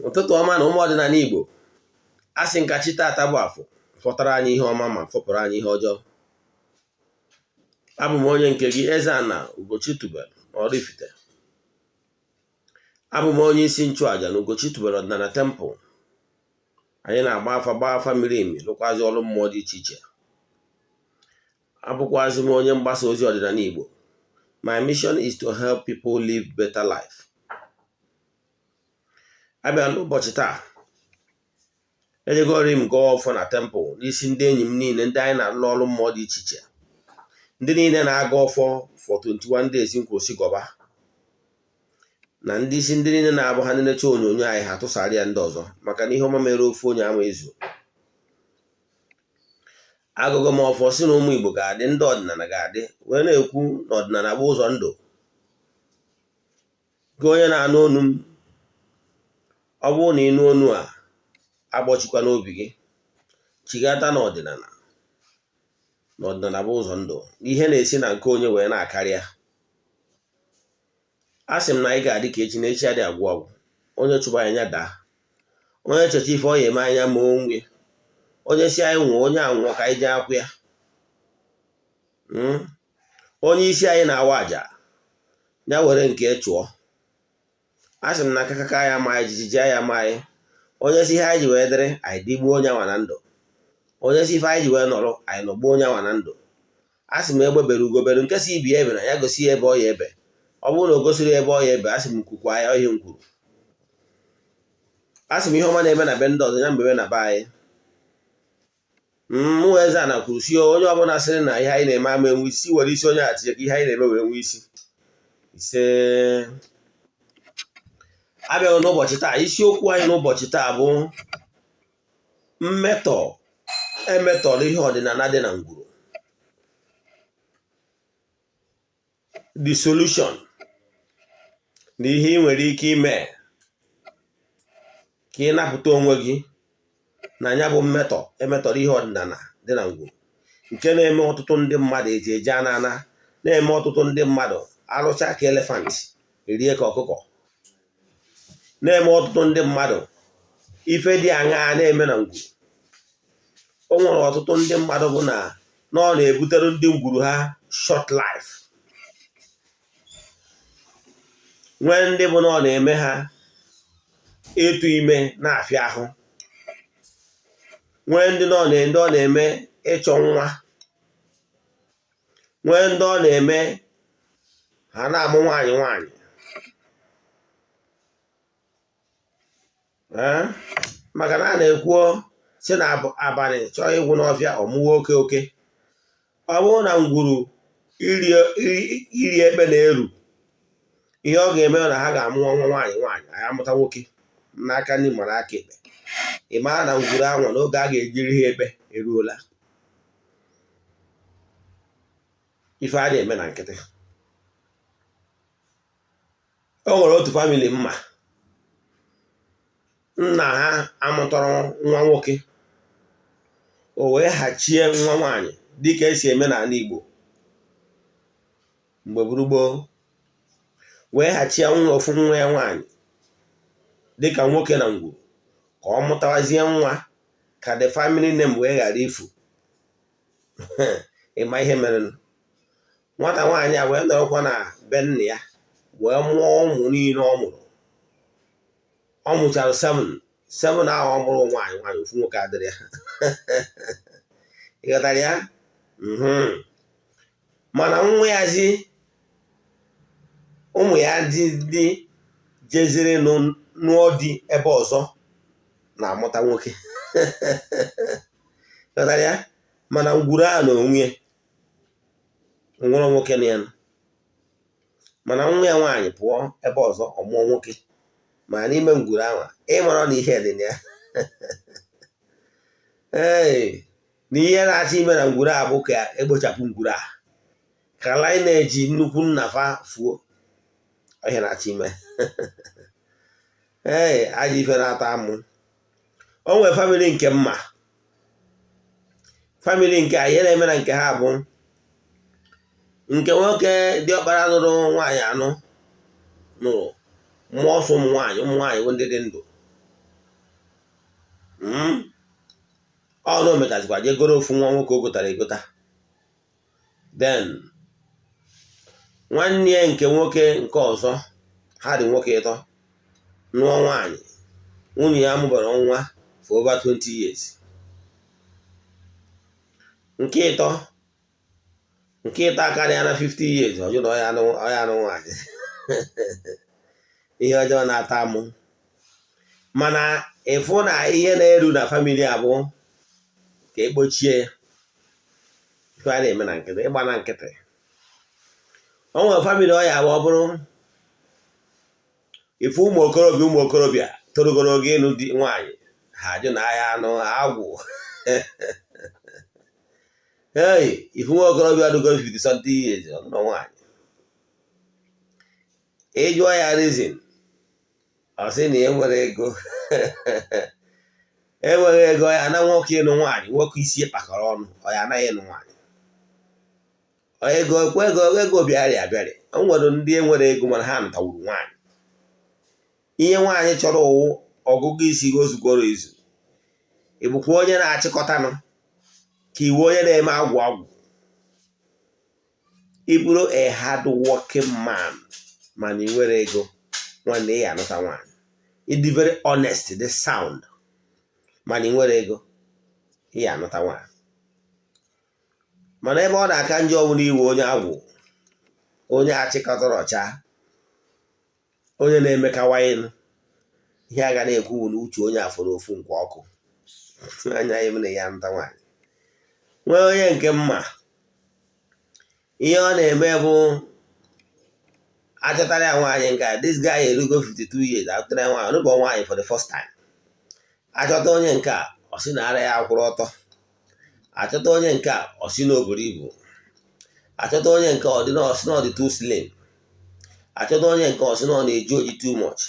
Ụtụtụ ọma na ụmụ ọdịnala Igbo. A sị m ka chi taata bụ afọ fọtara anyị ihe ọma ma fọpụrụ anyị ihe ọjọọ. Abụ m onye nke gị, Eze-Ana Ugochi tubelu Oraifite. Abụ m onye isi nchụàjà na Ugochi tubelu ọdịnala temple. Anyị na-agba afa, gbaa afa miri emi, lụkwazị ọrụ mmụọ dị iche iche. Abụkwazị m onye mgbasa ozi ọdịnala Igbo. My mission is to help people live better life. Abịa n'ụbọchị taa, ejegori m gọọ ọfọ na temple n'isi ndị enyi m niile, ndị anyị na-alụ ọrụ mmụọ dị iche iche, ndị niile na-agọ ọfọ for 21 days nkwụsị gọba, na ndị isi ndị niile na-abụ ha nenecha onyonyo anyị, ha tụsara ya ndị ọzọ, maka na ihe ọma mere ofu onye ama ezu. Agụgụ m ọfọ si na ụmụ Igbo ga-adị, ndị ọdịnala ga-adị, wee na-ekwu na ọdịnala bụ ụzọ ndụ. Gị onye na-anụ onu m, ọ bụrụ na ịnụ onu a, agbọchikwa n'obi gị, chigata n'ọdịnala, na ọdịnala bụ ụzọ ndụ. Ihe na-esi na nke onye wee na-akarịa. A sị m na anyị ga-adị ka echi, na echi adị agwụ agwụ. Onye chụba anya daa, onye checha ife ọ ya eme anya ma onwe onye si anyị nwụọ, onye anwụọ ka anyị jee akwụ ya. Onye isi anyị na-awa àjà ya were nke chụọ. A sị m na akakaka ya ama anyị, jijiji ya ama anyị. Onye si ihe anyị ji wee dịrị anyị, dịgbuo onye anwa na ndụ. Onye si ife anyị ji wee nọrọ, anyị nọgbuo onye anwa na ndụ. A sị m egbe bere, ugo bere, nke si ibi ya ebe na ya gosi ya ebe ọ ya ebe. Ọ bụrụ na o gosiri ebe ọ ya ebe, a sị m kwukwa ya ihe m kwuru. A sị m ihe ọma na-eme na be ndị ọzọ, ya mebe na be anyị. Mụ Eze-Ana kwuru si onye ọbụla sịrị na ihe anyị na-eme ama enwe isi, were isi onye achịcha ka ihe anyị na-eme wee nwee isi. Ise. Abịaghị n'ụbọchị taa, isiokwu anyị n'ụbọchị taa bụ mmetọ emetọrọ ihe ọdịnala dị na ngwuru, the solution na ihe ị nwere ike ime ka ị napụta onwe gị na ya bụ mmetọ emetọrọ ihe ọdịnala dị na ngwuru, nke na-eme ọtụtụ ndị mmadụ eji eje anana, na-eme ọtụtụ ndị mmadụ arụcha ka elephant erie ka ọkụkọ, na-eme ọtụtụ ndị mmadụ ife dị aṅaa na-eme na ngwuru. O nwere ọtụtụ ndị mmadụ bụ na ọ na-ebutere ndị ngwuru ha short life, nwee ndị bụ na ọ na-eme ha ịtụ ime na-afịa ahụ, nwee ndị ọ na-eme ịchọ nwa, nwee ndị ọ na-eme ha na-amụ nwaanyị nwaanyị. Maka na a na-ekwu si na abalị chọọ ịgwụ n'ọfịa, ọmụwa oke oke. Ọ bụrụ na ngwuru iri ekpe na-eru, ihe ọ ga-eme na ha ga-amụ nwa nwaanyị nwaanyị, anyị amụta nwoke n'aka nri ma n'aka ekpe. Ị mara na ngwuru anwa n'oge a ga-ejiri ha ekpe eruola. Ife a na-eme na nkịtị. O nwere otu family mma nna ha amụtara nwa nwoke, o wee hachie nwa nwaanyị dịka esi eme n'ala Igbo mgbe gboo, wee hachie nwa ofu nwa ya nwaanyị dịka nwoke na ngwuru, ka ọ mụtawazie nwa ka the family name wee ghara ifu. Ịma ihe mere nwata nwaanyị a wee nọrọkwa na be nna ya wee mụọ ụmụ niile ọ mụrụ. Ọ mụchara 7 7 ahụ ọ mụrụ nwaanyị nwaanyị, ofu nwoke adịrị ya. Ị ghọtara ya? Mana nwa ya zi ụmụ ya ndị jeziri nụọ di ebe ọzọ na-amụta nwoke. Ghọtara ya? Mana ngwuru ahụ na onwe nwere nwoke na ya, mana nwa ya nwaanyị pụọ ebe ọzọ, ọ mụọ nwoke. Ma n'ime ngwuru ahụ, ịmara na ihe dị na ya, ee, na ihe na-achọ ime na ngwuru a bụ ka ekpochapụ ngwuru a, ka lineage nnukwu nna fa fuo. Ihe na-achọ ime, ee, ajọ ife na-ata amụ. O nwere family nke mma, family nke a, ihe na-eme na nke ha bụ nke nwoke diọkpara nụrụ nwaanyị anọ, nụrụ mmụọ ọsọ ụmụ nwaanyị, ụmụ nwaanyị bụ ndị dị ndụ. Ọ na o mechazikwa jee goro ofu nwa nwoke o gotara egota. Then nwanne ya nke nwoke nke ọzọ, ha dị nwoke ịtọ, nụọ nwaanyị. Nwunye ya mụbara nwa for over 20 years. Nke ịtọ akarịa na 50 years, ọ jụ na ọ ya anụ nwaanyị. Ihe ọjọọ na-ata amụ. Mana ịfụ na ihe na-eru na family abụọ ka ekpochie ya, ife a na-eme na nkịtị, ịgba na nkịtị. O nwere family ọ ya abụ, ọ bụrụ ife ụmụ okorobịa torogoro oge ịnụ di nwaanyị, ha ajụ na ahịa anụ agwụ. Hey, ife nwa okorobịa dugoro 50 something years, ọ nụrụ nwaanyị, ịjụọ ya reason, ọ sị na enwere ego, enweghị ego ya na nwoke ịnụ nwaanyị. Nwoke isi kpakọrọ ọnụ, ọ ya anaghị ịnụ nwaanyị. Ego ekwe, ego, ego bịarị abịarị. O nwere ndị enwere ego, mana ha nụtawuru nwaanyị. Ihe nwaanyị chọrọ ụwụ ọgụgụ isi gị, ozugoro izu. Ị bụkwa onye na-achịkọtanụ ka iwu, onye na-eme agwụ agwụ. Ị bụrụ a hard working man mana ị nwere ego, nwanne, ị ga-anụta nwaanyị. Ịdị very honest, dị sound, mana ị nwere ego, ị ga-anụta nwaanyị. Mana ebe ọ na-aka njọ ọbụla, iwe onye agwụ, onye achịkọtara ọcha, onye na-emekawanye ihe a ga na-ekwu na uche onye afọrọ ofu nkwa ọkụ anya ya na ya nta nwaanyị. Nwee onye nke mma, ihe ọ na-eme bụ achọtara ya nwaanyị. Nke a, this guy erugo 52 years, achọtara ya nwaanyị, ọnụbọ nwaanyị for the first time. Achọta onye nke a, ọ sị na ara ya akwụrụ ọtọ. Achọta onye nke a, ọ sị na o buru ibu. Achọta onye nke ọ dị na ọ sị na ọ dị too slim. Achọta onye nke ọ sị na ọ na-eji oji too much.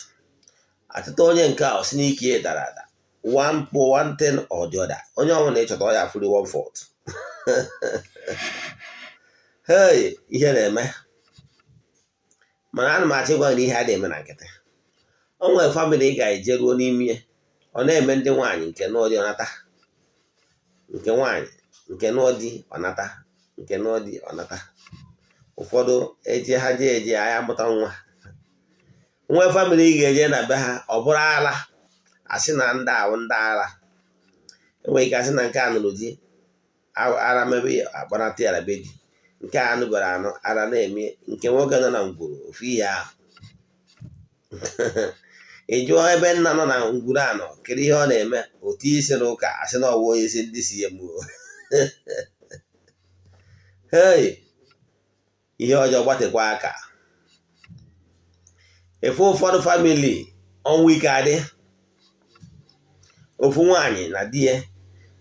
Achọta onye nke a, ọ sị na ike ya dara ada. One po one thing or the other, onye ọbụla ịchọta ọ ya afụri one fault. Hey, ihe na-eme. Mana ana m achọ ịgwa gị na ihe a na-eme na nkịtị. O nwere family ị ga-eje ruo n'ime ya, ọ na-eme ndị nwaanyị nke nụọ di ọnata, nke nwaanyị nke nụọ di ọnata, nke nụọ di ọnata. Ụfọdụ eje, ha jee eje agha mụta nwa. Nwee family ị ga-eje na be ha, ọ bụrụ ala, asị na ndị ahụ ndị ara. Enwere ike asị na nke a nụrụ di, ara mebe ya, akpanata ya na be di. Nke a nụbara anụ, ara na-eme. Nke nwoke nọ na ngwuru, ofu ihe ahụ. Ị jụọ ebe nna nọ na ngwuru anọ, kedu ihe ọ na-eme? Otu isi n'ụka, asị na ọwụ onye isi ndị si ya mgbuo. Hey, ihe ọjọọ gbatịkwa aka. Efe ụfọdụ family, ọnwụ ike adị. Ofu nwaanyị na di ya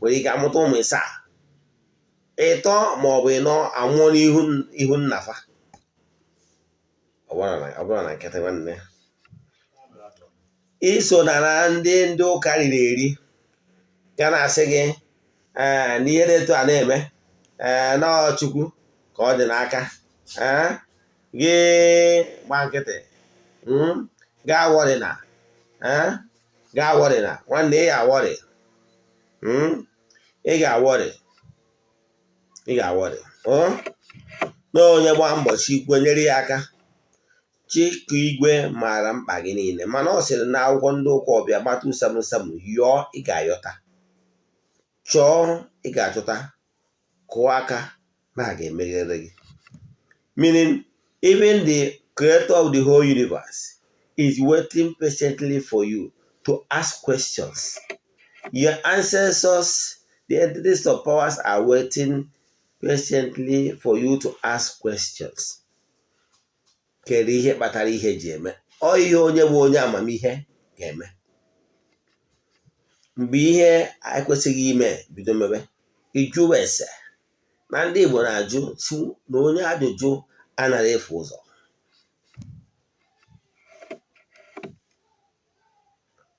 nwere ike amụta ụmụ ịsaa, ịtọ ma ọ bụ ịnọ anwụọ n'ihu ihu nnafa. Ọ bụrụ na nkịtị, nwanne, iso na ndị ụka riri eri ga na-asị gị ee na ihe dị etu a na-eme, ee, nọọ Chukwu ka ọ dị n'aka. Ee, gị gba nkịtị, gaa worry na, ee, gaa worry na. Nwanne, ị ga-aworry, ị ga-aworry, ị ga-aworry. Na onye gbaa mbọ, chi nyere ya aka. Chike igwe maara mkpa gị niile, mana ọ sịrị na akwụkwọ ndị ụka ọbịa Matiu 7:7, yọọ, ị ga-ayọta, chọọ, ị ga-achọta, kụọ aka na a ga-emeghere gị. Meaning, even the creator of the whole universe is waiting patiently for you to ask questions. Your ancestors, the entities of powers, are waiting patiently for you to ask questions. Kedu ihe kpatara ihe ji eme? Ọ ihe onye bụ onye amamihe ga-eme mgbe ihe ekwesịghị ime bido mebe, ịjụwa ese. Na ndị Igbo na-ajụ si na onye ajụjụ anaghị efu ụzọ.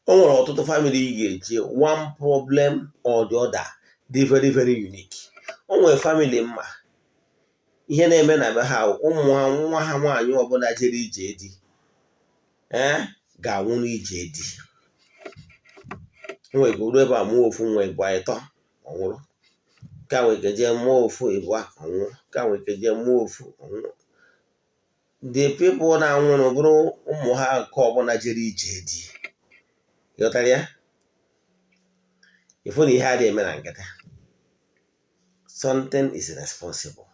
O nwere ọtụtụ family ị ga-eji one problem or the other dị very very unique. O nwere family mma, ihe na-eme na be ha, ụmụ nwa ha nwaanyị ọbụla jere ije di, ee, ga-anwụ n'ije di. Nwere ike ruo ebe a mụọ ofu nwa, ịbụa, ịtọ, ọ nwụrụ. Nke a nwere ike jee mụọ ofu, ịbụa, ọ nwụọ. Nke a nwere ike jee mụọ ofu, ọ nwụọ. The people na-anwụrụ bụrụ ụmụ ha nke ọbụla jere ije di. Ịghọtara ya? Ịfụ na ihe adịghị eme na nkịtị. Something is responsible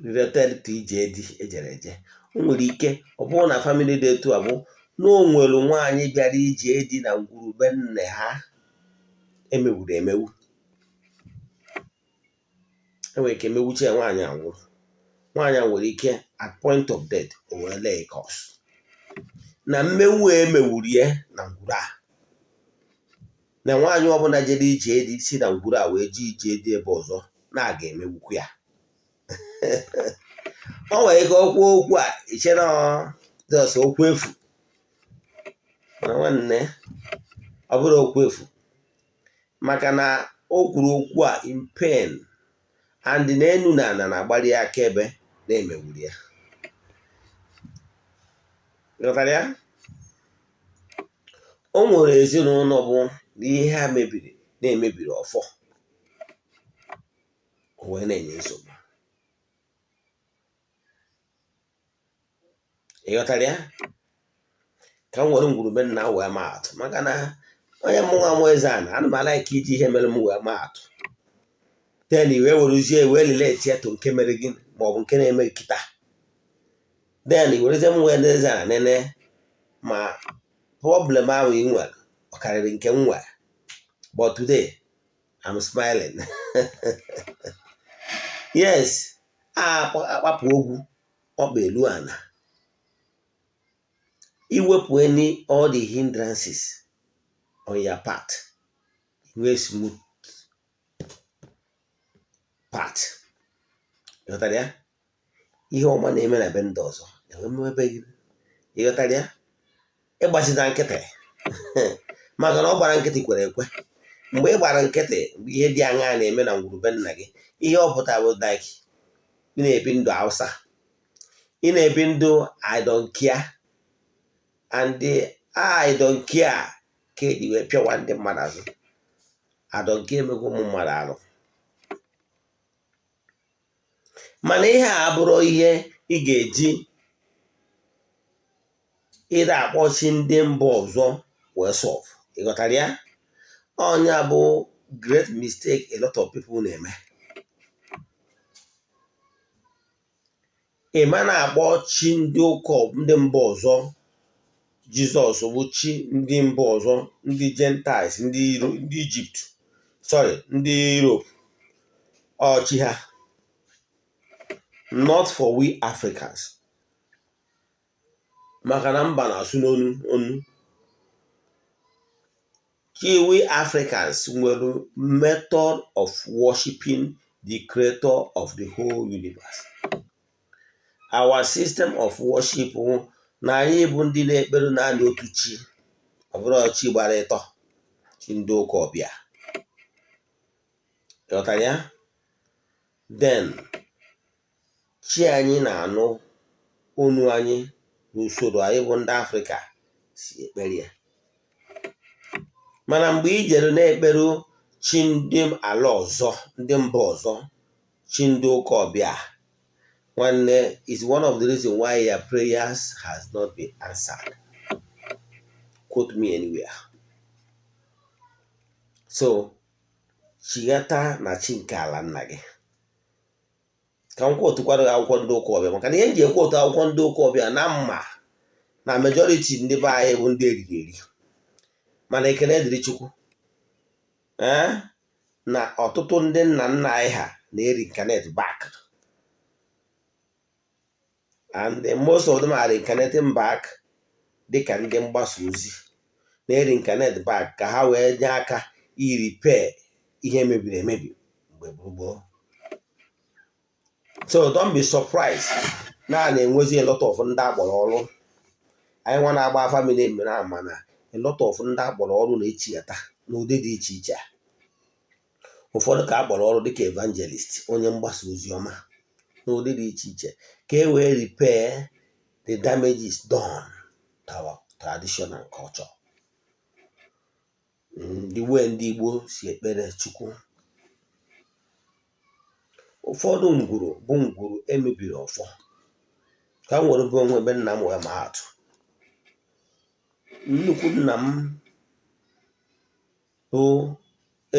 related to ije di ejere eje. O nwere ike ọ bụrụ na family dị etu a bụ na o nwere nwaanyị bịara ije di na ngwurube nne ha emewuru emewu. Enwere ike mewuche nwaanyị anwụrụ. Nwaanyị a nwere ike at point of death o wee lay curse na mmewu a emewuru ya na ngwuru a, na nwaanyị ọbụla jere ije di si na ngwuru a wee jee ije di ebe ọzọ na-aga emewukwu ya. O nwere ike okwu okwu a iche na just okwu efu, mana nwanne, ọ bụrụ okwu efu, maka na o kwuru okwu a in pain and na enu na ana na-agbali ya akaebe na-emewuru ya. Ghọtara ya? O nwere ezinụlọ bụ na ihe ha mebiri na-emebiri ọfọ, o wee na-enye nsogbu. Ị ghọtara ya? Ka m were ngwurube nna wee maa atụ, maka na onye mụnwa mụ eze ana ana m a-like iji ihe mere m wee maa atụ, then wee werezie wee relate ya to nke mere gị maọbụ nke na-eme gị kịta. Then werezie m wee eze ana nene ma problem ahụ ị nwere ọ karịrị nke m nwere. But today I'm smiling. Yes, akpapụ ogwu ọkpa elu ana, iwepụ any all the hindrances on your path, nwee smooth path. Ịghọtara ya? Ihe ọma na-eme na be ndị ọzọ enwe ebe gị. Ịghọtara ya? Ịgbachita nkịtị, maka na ọ gbara nkịtị kwere ekwe. Mgbe ị gbara nkịtị, mgbe ihe dị aṅaa na-eme na ngwurube nna gị, ihe ọ pụtara bụ like ị na-ebi ndụ Hausa, ị na-ebi ndụ I don't care, and the I don't care ka eji wee pịawa ndị mmadụ azụ. I don't care emego ụmụ mmadụ arụ. Mana ihe a abụrụ ihe ị ga-eji ịda akpọchi ndị mba ọzọ wee solve. Ịghọtara ya? Ọnya bụ great mistake a lot of people na-eme. Ị ma na-akpọ chi ndị ụka ndị mba ọzọ Jizọs bụ chi ndị mba ọzọ, ndị Gentiles, ndị Egypt, sorry, ndị Europe, ọ chi ha, not for we Africans. Maka na mba na-asụ n'onu onu. Chi we Africans nwere method of worshiping the creator of the whole universe. Our system of worship na anyị bụ ndị na-ekpere naanị otu chi, ọ bụrụ chi gbara ịtọ, chi ndị ụka ọbịa. Ghọtara ya? Then chi anyị na-anụ onu anyị n'usoro anyị bụ ndị Afrịka si ekpere ya. Mana mgbe i jere na-ekpere chi ndị ala ọzọ, ndị mba ọzọ, chi ndị ụka ọbịa, nwanne, is one of the reason why your prayers has not been answered. Quote me anywhere. So chighata na chi nke ala nna gị. Ka m quotekwara gị akwụkwọ ndị ụka ọbịa, maka na ihe m ji equote akwụkwọ ndị ụka ọbịa na mma na majority ndị be anyị bụ ndị eriri eri. Mana ekele dịrị Chukwu na ọtụtụ ndị nna nna anyị ha na-reincarnate back, and most of them are reincarnating back dịka ndị mgbasa ozi na-reincarnate back ka ha wee nye aka irepair ihe mebiri emebi mgbe gboo. So don't be surprised na a na-enwezi a lot of ndị akpọrọ ọrụ. Anyị nwa na-agba afa miri emi na ama na a lot of ndị akpọrọ ọrụ na-echighata n'ụdị dị iche iche. Ụfọdụ ka akpọrọ ọrụ dịka evangelist, onye mgbasa ozi ọma n'ụdị dị iche iche, ka e wee repair the damages done to our tradition and culture. The way ndị Igbo si ekpere Chukwu, ụfọdụ ngwuru bụ ngwuru emebiri ọfọ. Ka m were bụ onwe ebe nna m wee maa atụ. Nnukwu nna m bụ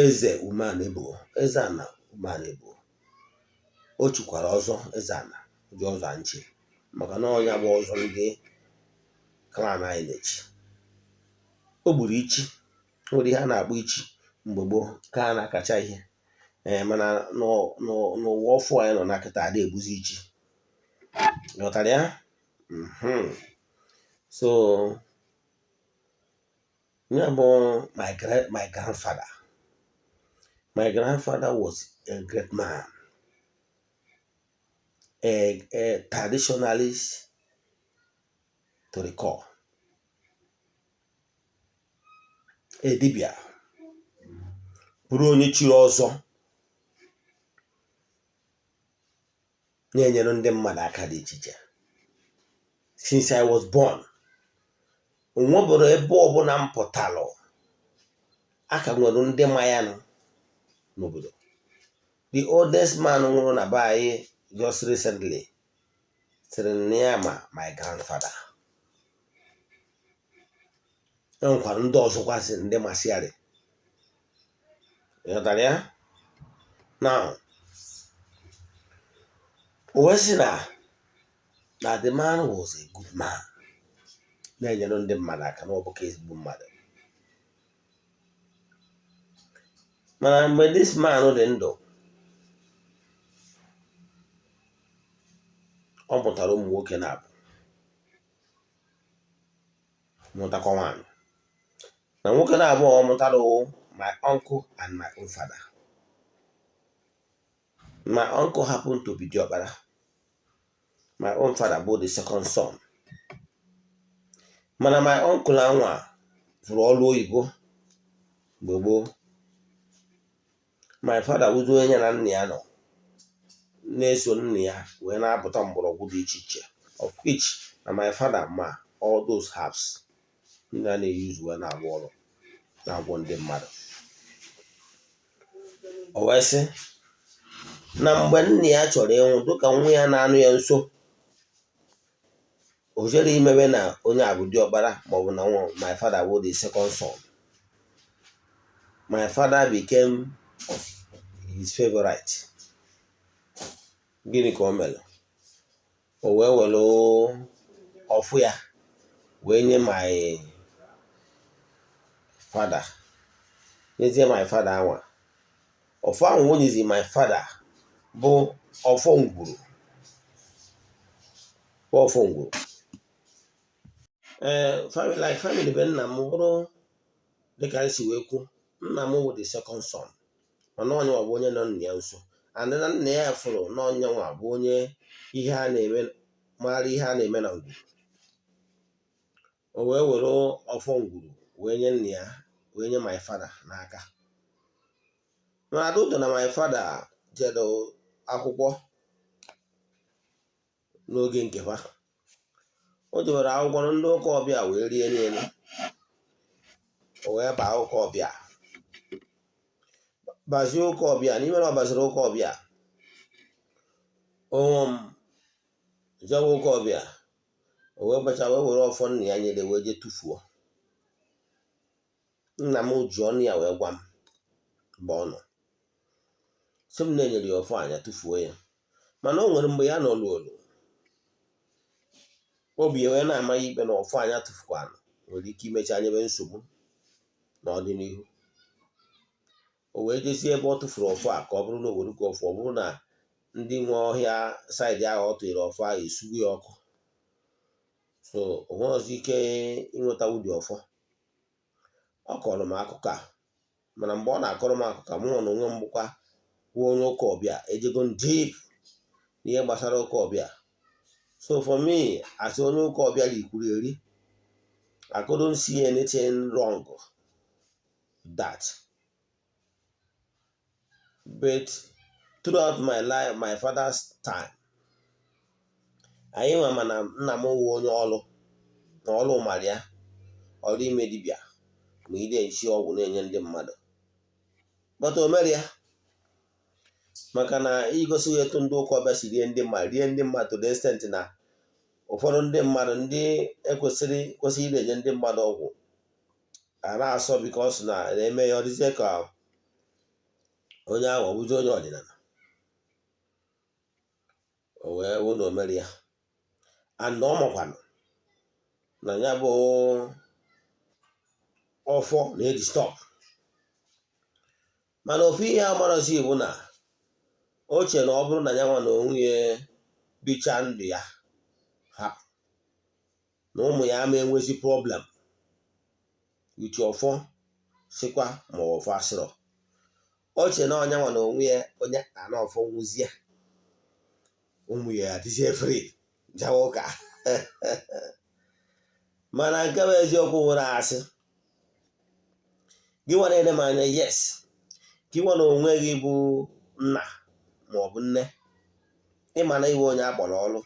Eze Umeanebo, Eze Ana Umeanebo. O chikwara ọzọ Eze Ana, ji ọzọ nchi, maka na ọnya bụ ọzọ ndị clan anyị na-echi. O gburu ichi. Nwere ihe a na-akpọ ichi mgbe gboo ka a na-akacha ihe, ee, mana n'ụwa ọfụ anyị nọ na kịta, ada egbuzi ichi. Ghọtara ya? So ya bụ my grandfather. My grandfather was a great man, a traditionalist to the core, a dibia, bụrụ onye chiri ọzọ, na-enyere ndị mmadụ aka dị iche iche. Since I was born, onwebụrụ ebe ọbụla m pụtalụ, a ka nwere ndị ma ya nọ n'obodo. The oldest man nwụrụ na be anyị just recently sịrị na ya ma my grandfather. E nwekwara ndị ọzọkwasị ndị masịarị. Ịghọtara ya? Now, o wee sị na the man was a good man, na-enyere ndị mmadụ aka, na ọ bụ ka ezigbo mmadụ. Mana mgbe this man dị ndụ, ọ mụtara ụmụ nwoke na-abụ, mụtakwa nwaanyị. Na nwoke na-abụọ ọ mụtara, my uncle and my own father. My uncle happened to be diọkpara. My own father bụ the second son. Mana my uncle anwa fụrụ ọrụ oyibo mgbe gboo. My father wụzi onye na nna ya nọ na-eso nna ya wee na-apụta mgbọrọgwụ dị iche iche, of which na my father ma all those herbs ndị a na-eyuzu wee na-arụ ọrụ, na-agwọ ndị mmadụ. O wee sị na mgbe nna ya chọrọ ịnwụ, dịka nwa ya na-anụ ya nso, o jere imebe na onye a bụ diọkpara, maọbụ na nwa my father bụ the second son. My father became his favorite. Gịnị ka o mere? O wee were ọfụ ya wee nye my father, nyezie my father anwa ọfụ ahụ. O nyezi my father bụ ọfọ ngwuru, bụ ọfọ ngwuru. Ee, family, like family be nna m bụrụ dịka m si wee kwu, nna m wụ the second son, mana onye nwa bụ onye nọ nna ya nso, and na nna ya fụrụ na onye nwa bụ onye ihe a na-eme, mara ihe a na-eme na ngwuru. O wee were ọfọ ngwuru wee nye nna ya, wee nye my father n'aka. Mana ụtọ na my father jere akwụkwọ n'oge nke fa, o jewere akwụkwọ na ndị ụka ọbịa wee rie n'elu. O wee baa ụka ọbịa, bazie ụka ọbịa. N'ime na ọ baziri ụka ọbịa, jewe ụka ọbịa, o wee bacha, wee were ọfọ nna ya nyere wee jee tụfuo. Nna m ji ọnụ ya wee gwa m mgbe ọ nọ, sị m na-enyere ya ọfọ anya tụfuo ya. Mana o nwere mgbe ya nọ olu obi ya wee na-ama ya ikpe na ọfọ anya tụfukwanụ nwere ike imecha nyebe nsogbu n'ọdịnihu. O wee jezie ebe ọ tụfuru ọfọ a, ka ọ bụrụ na o werukwa ọfọ, ọ bụrụ na ndị nwe ọhịa side ahụ ọ tụnyere ọfọ ahụ esugbu ya ọkụ. So o nwere ọzọ ike ịnweta ụdị ọfọ. Ọ kọrọ m akụkọ a, mana mgbe ọ na-akọrọ m akụkọ a, mụ na onwe m bụkwa bụ onye ụka ọbịa, ejego deep n'ihe gbasara ụka ọbịa. So for me, as onye ụka ọbịa rikwuru eri, I couldn't see anything wrong with that. But throughout my life, my father's time, anyị nwa, mana nna m wụ onye ọlụ na ọlụ mara ya, ọrụ ime dibịa. Ma ị na-esi ọgwụ na-enye ndị mmadụ, but o mere ya maka na igosi etu ndị ụka ọbịa si rie ndị mmadụ, rie ndị mmadụ to the extent na ụfọdụ ndị mmadụ, ndị ekwesịrị kwesịrị ị na-enye ndị mmadụ ọgwụ, a na-asọ because na na-eme ya ọ dịzie ka onye ahụ ọ bụzi onye ọdịnala. O wee wụ na o mere ya, and ọ makwanụ na ya bụ ọfọ na-edi stop. Mana ofu ihe amarọzi bụ na o che na ọ bụrụ na ya nwa na onwe ya bichaa ndụ ya, hapụ na ụmụ ya ama enwezi problem with ọfọ sikwa ma ọfọ asịrọ. O che na ọnya nwa na onwe ya, onye ana ọfọ nwụzie, ụmụ ya adịzie free jawa ụka. Mana nke bụ eziokwu nwere asị gị nwa na-ele m anya, yes, gị nwa na onwe gị bụ nna ma ọ bụ nne, ịma na iwe onye akpọrọ ọrụ,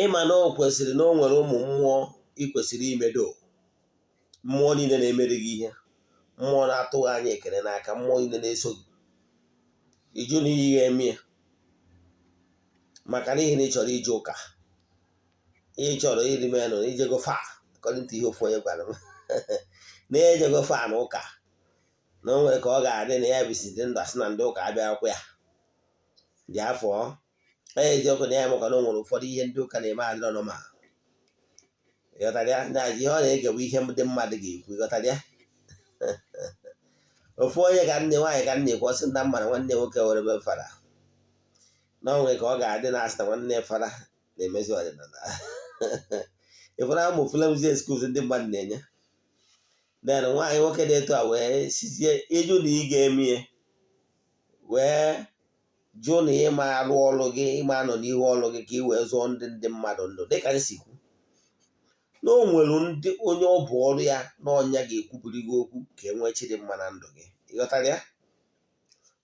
ịma na o kwesịrị na o nwere ụmụ mmụọ ị kwesịrị imedo, mmụọ niile na-emere gị ihe, mmụọ na-atụghị anya ekele n'aka, mmụọ niile na-eso gị iju na iyi ga-eme ya, maka n'ihi na ị chọrọ ije ụka, ị chọrọ iri menụ ijego fa. According to ihe ofu onye gwara m, na ejego fa na ụka, na o nwere ka ọ ga-adị na ya bisiri ndụ, asị na ndị ụka abịakwụ ya dị afọ eziokwu na ya, maka na o nwere ụfọdụ ihe ndị ụka na-eme adịrọ normal. Ịghọtara ya? Na ihe ọ na-ege bụ ihe ndị mmadụ ga-ekwu. Ịghọtara ya? Ofu onye ka nne nwaanyị ka nne ekwu, ọsị nna mma na nwanne nwoke were be fara, na o nwere ka ọ ga-adị na asị na nwanne fara na-emezi ọdịnala. Ịfọdụ ụmụ flimsy excuse ndị mmadụ na-enye. Then nwaanyị nwoke dị etu a wee sizie ịjụ na ị ga-eme ya, wee jụ na ịma arụ ọrụ gị, ịma anọ n'ihu ọrụ gị ka ị wee zụọ ndị mmadụ ndụ, dịka m si kwu na o nwere ndị onye ọ bụ ọrụ ya na ọnya ga-ekwupụrụ gị okwu ka e nwee chi dị mma na ndụ gị. Ịghọtara ya?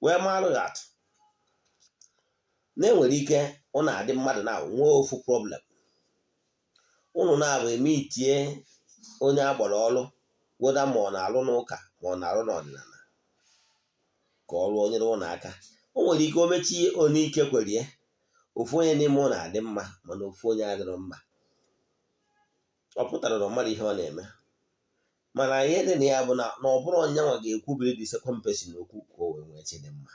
Wee marụ gị atụ na enwere ike ọ na-adị mmadụ na nwee ofu problem, ụnụ na-abụ eme itie onye agbara ọrụ, weda ma ọ na-alụ n'ụka ma ọ na-alụ n'ọdịnala, ka ọ rụọ nyere ụnụ aka. O nwere ike o mechie onye ike kwere ya, ofu onye n'ime ụlọ adị mma, mana ofu onye adịrọ mma. Ọ pụtara na ọ mara ihe ọ na-eme, mana ihe dị na ya bụ na ọ bụrụ onyenwa ga-ekwubiri the second person okwu ka o wee nwee chi dị mma.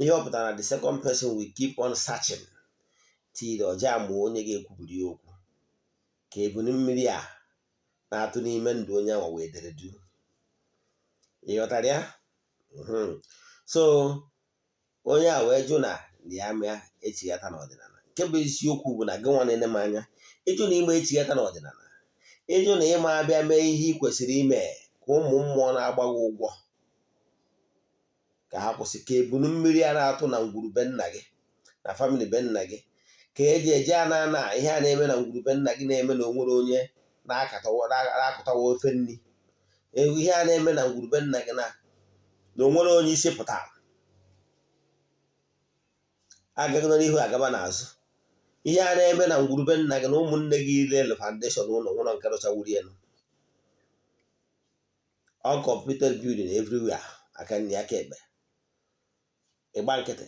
Ihe ọ pụtara na the second person will keep on searching till ọja ma onye ga-ekwubiri ya okwu ka ebunu mmiri a na-atụ n'ime ndụ onye ahụ wee dere du. Ị ghọtara ya? So onye a wee jụ na ya mịa echighata n'ọdịnala. Nke bụ isiokwu bụ na gị nwa na-ene m anya, ịjụ na ime echighata n'ọdịnala, ịjụ na ịma abịa mee ihe ị kwesịrị ime ka ụmụ mmụọ na-agba gị ụgwọ ka ha kwụsị, ka ebunu mmiri a na-atụ na ngwuru be nna gị na family be nna gị, ka eji eje a na ihe a na-eme na ngwuru be nna gị na-eme na onwere onye na-akụtawa ofe nri, ihe a na-eme na ngwuru be nna gị na onwere onye isi pụtara agaghị n'ihu agaba n'azụ, ihe a na-eme na ngwurube nna gị na ụmụnne gị lelu foundation ụlọ nwụrọ nke rụchawuru elu, uncompleted building everywhere, aka nri aka ekpe, ịgba nkịtị.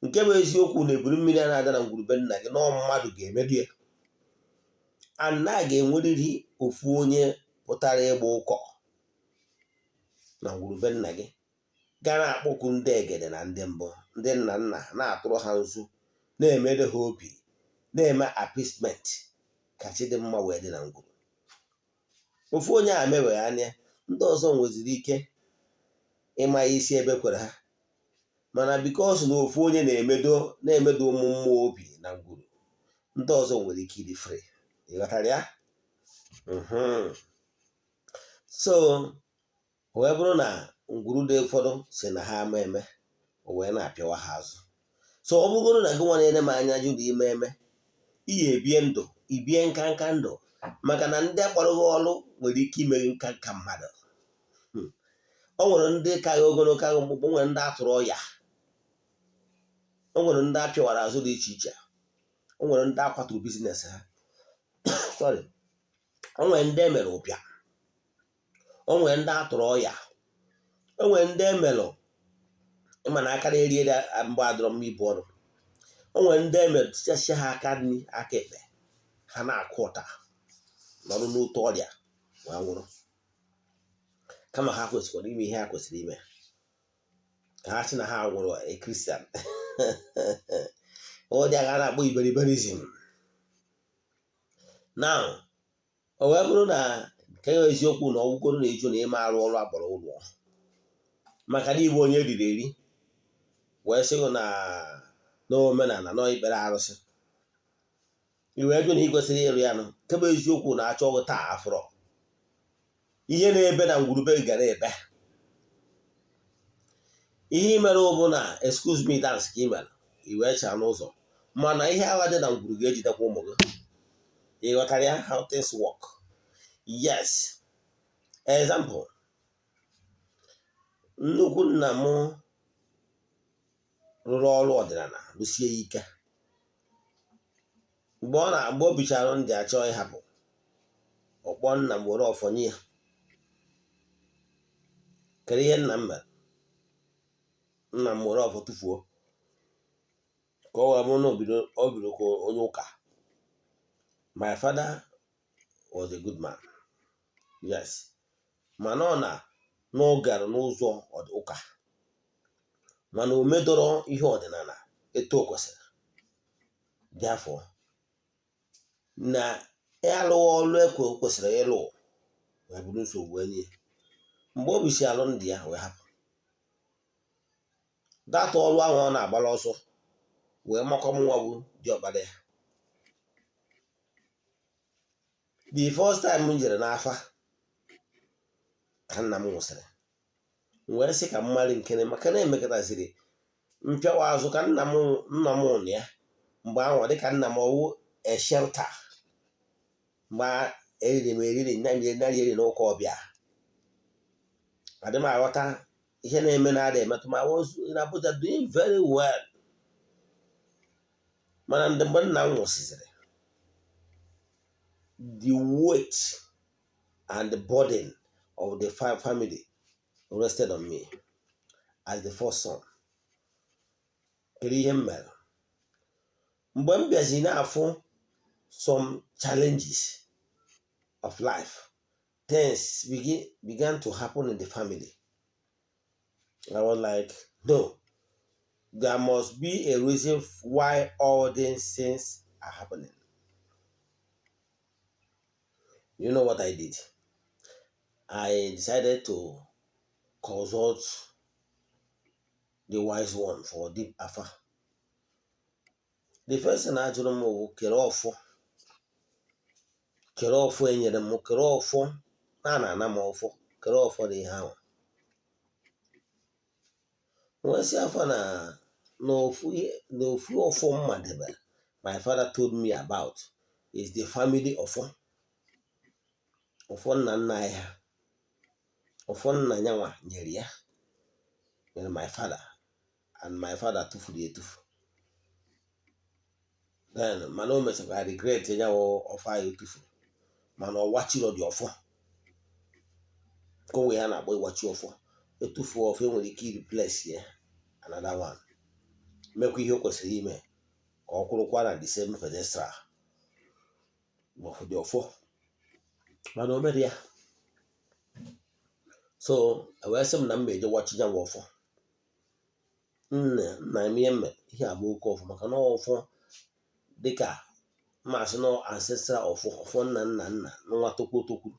Nke bụ eziokwu na eburu mmiri a na-ada na ngwurube nna gị na mmadụ ga-emedu ya, and na ga-enwerịrị ofu onye pụtara ịgba ụkọ na ngwurube nna gị ga na-akpọku ndị egede na ndị mbụ, ndị nna nna, na-atụrụ ha nzu, na-emedo ha obi, na-eme appeasement ka chi dị mma wee dị na ngwuru. Ofu onye a meweghị anya, ndị ọzọ nweziri ike ịma isi ebe kwere ha, mana because na ofu onye na-emedo na-emedo ụmụ mmụọ obi na ngwuru, ndị ọzọ nwere ike ịdị free. Ịghọtara ya? So wee bụrụ na ngwuru dị ụfọdụ si na ha ama eme, o wee na-apịawa ha azụ. So ọ bụgoro na gị nwa na-ene m anya jụ na ime eme iyi ebie ndụ, ibie nka nka ndụ, maka na ndị akpọrọ gị ọrụ nwere ike ime gị nka nka mmadụ. O nwere ndị ka gị ogologo, ka gị mkpụkpụ, o nwere ndị atụrụ ọya, o nwere ndị apịawara azụ dị iche iche, o nwere ndị akwaturu business ha, sorry, o nwere ndị emere ụbịa. O nwere ndị atụrụ ọya, o nwere ndị emelụ ịma na aka na-eri eri mgbe adọrọ mma ibu ọrụ. O nwere ndị emelụ tichasịa ha aka nri, aka ekpe, ha na-akụ ụta nọrọ n'otu ọrịa wee nwụrụ, kama ha kwesịkwara ime ihe ha kwesịrị ime ka ha sị na ha nwụrụ a Christian. Ụdị agha na-akpọ iberiberism. Now, o wee bụrụ na nke ya eziokwu na ọgwụgoro na eju na ịma arụ ọrụ agbara ụlọ maka na igbu onye eriri eri wee sị na n'omenala nọ ikpere arụsị, i wee jụ na ị kwesịrị ịrụ ya nụ. Kebe eziokwu na achọ gị taa afụrọ ihe na-ebe na ngwurube gị gara ebe ihe i mere bụ na excuse me dance ka ị mere, i wee chaa n'ụzọ, mana ihe agha dị na ngwuru ga-ejidekwa ụmụ gị. Ị ghọtara ya, how things work? Yes, example, nnukwu nna m rụrụ ọrụ ọdịnala rụsie ya ike. Mgbe ọ na mgbe o bichara ndị achọ ịhapụ, ọkpọ nna m were ọfọ nye ya. Kedu ihe nna m mere? Nna m were ọfọ tụfuo ka ọ wee bụrụ na o bido ka onye ụka. My father was a good man, yes, mana ọ na na ọ gara n'ụzọ ụka, mana o medọrọ ihe ọdịnala etu o kwesịrị. Therefore, na alụghị ọrụ ekwe o kwesịrị ịlụ wee bụrụ nsogbu wee nye ya. Mgbe o bisi alụ ndị ya wee hapụ data ọrụ ahụ ọ na-agbara ọsọ wee makwa m nwa bụ diọkpara ya. The first time m jere n'afa ka nna m nwụsịrị, m wee sị ka m mara nkene maka na emekọtaziri mpịawa azụ ka nna m nụ ya mgbe ahụ dịka nna m ọwụ a shelter. Mgbe eriri m eriri narị eri n'ụka ọbịa, adị m aghọta ihe na-eme na ada emetụ m. I was in Abuja doing very well, mana ndị mgbe nna m nwụsịrị, the weight and the burden of the family rested on me as the first son. Kedu ihe m mere mgbe m bịazi na-afụ some challenges of life? Things began to happen in the family. I was like, "No, there must be a reason why all these things are happening." You know what I did? I decided to consult the wise one for deep afa. The first thing a jụrụ m bụ kere ọfọ, kere ọfọ enyere m, kere ọfọ na ana m ọfọ, kere ọfọ dị ihe ahụ. Wee sị afọ na n'ofu ọfọ mma debere my father told me about is the family ọfọ, ọfọ nna nna anyị ha, ọfọ nna nyanwa nyere ya, nyere my father, and my father tụfuru ya etufu then, mana o mechakwara regret ya ọfọ anyị tụfuru, mana ọ wachiro dị ọfọ ka o nwee ya na-akpọ ịwachi ọfọ. Etufuo ọfọ, enwere ike replace ya another one, mekwa ihe o kwesịrị ime ka ọ kwụrụkwa na the same pedestal dị ọfọ, mana o mere ya. So wee sị m na m eje wachi ya nwa ọfọ nne nna m. Ihe mme ihe abụ oke ọfọ maka na ọfọ dịka mmasị na ancestral ọfọ, ọfọ nna nna nna nwa tokwu tokwu.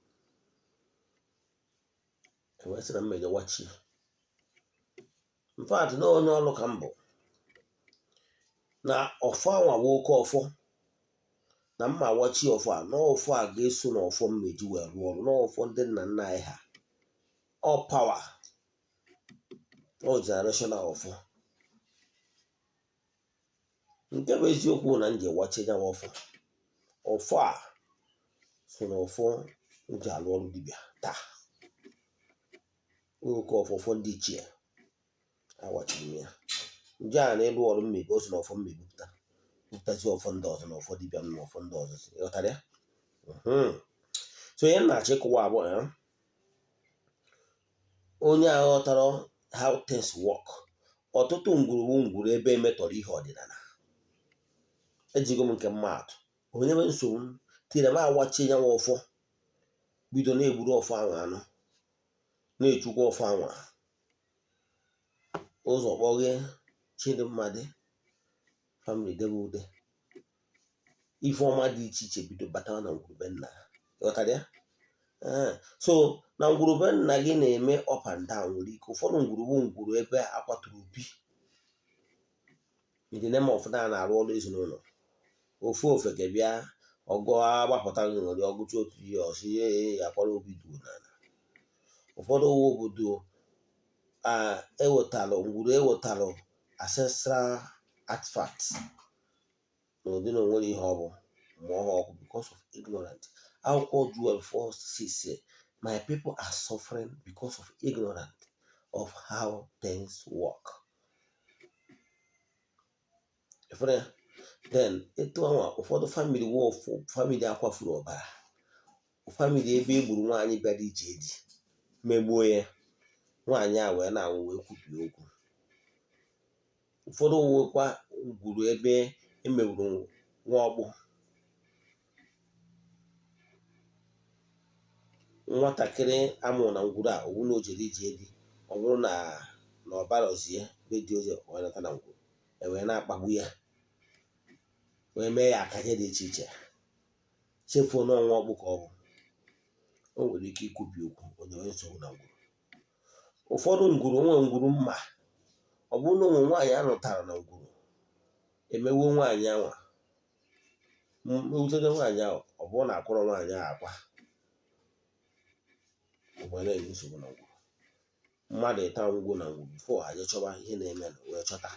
Wee sị na m eje wachi. In fact, na onye ọlụ ka m bụ na ọfọ anwa bụ oke ọfọ na mma wachi ọfọ a, na ọfọ a ga-eso na ọfọ mmeji wee rụọ ọrụ na ọfọ ndị nna nna anyị ha, ọ power, ọ generational ọfọ. Nke bụ eziokwu na m ji wachi ya ọfọ, ọfọ a so na ọfọ m ji alụ ọrụ dibịa taa. Oke ọfọ, ọfọ ndị ichie awachiri m ya nje a na ịlụ ọrụ mmebi o so na ọfọ mmebi pụta bupụtazi ọfọ ndị ọzọ na ọfọ dibịa m na ọfọ ndị ọzọ. Ịghọtara ya? So ihe m na-achọ ịkụwa abụọ ya Onye aghọtara how things work. Ọtụtụ ngwuru ngwuru ebe emetọrọ ihe ọdịnala. Ejigo m nke mmadụ onye nwe nsogbu tiri m awachie ya nwa ọfọ, bido na-egburu ọfọ ahụ anụ, na-echukwa ọfọ anwa ụzọ kpọghee. Chidimma dị family debe ude, ife ọma dị iche iche bido batawa na ngwurube nna. Ghọtara ya? So na ngwurube nna gị na-eme up and down. Nwere ike ụfọdụ ngwurugwu ngwuru ebe akwaturu obi in the name of na na-arụ ọrụ ezinụlọ. Ofu ofeke bịa ọgụ agbapụta gị, nwere ọgụcha otu ihe ọsị ya akwara obi duo n'ala. Ụfọdụ uwe obodo a ewetalụ ngwuru, ewetalụ ancestral artifact na ụdị na onwere ihe ọ bụ mụọ ha ọkụ because of ignorant. Akwụkwọ Joel 4:6 say, "My people are suffering because of ignorant of how things work." Ịfụrụ ya? Then etu anwa ụfọdụ family wụ family akwafuru ọbara, family ebe e gburu nwaanyị bịara ije di, megbuo ya, nwaanyị a wee na-anwụ, wee kwubie okwu. Ụfọdụ wụkwa gwuru ebe emegburu nwa ọkpụ, nwatakịrị amụrụ na ngwuru a owu na o jere ije di, ọ bụrụ na na ọ barọzie be di oje wee nata na ngwuru, e wee na-akpagbu ya, wee mee ya akaje dị iche iche, chefuo n'ọnwa ọkpụ ka ọ bụ. O nwere ike ikwubi okwu onye onye nsogbu na ngwuru. Ụfọdụ ngwuru onwe ngwuru mma, ọ bụrụ na ụmụ nwaanyị anụtara na ngwuru emewuo nwaanyị anwa, mewutete nwaanyị ahụ, ọ bụrụ na akwụrọ nwaanyị ahụ akwa wee na-enye nsogbu na ngwuru. Mmadụ ịta ngwugwo na ngwuru before ha jee chọba ihe na-eme wee chọta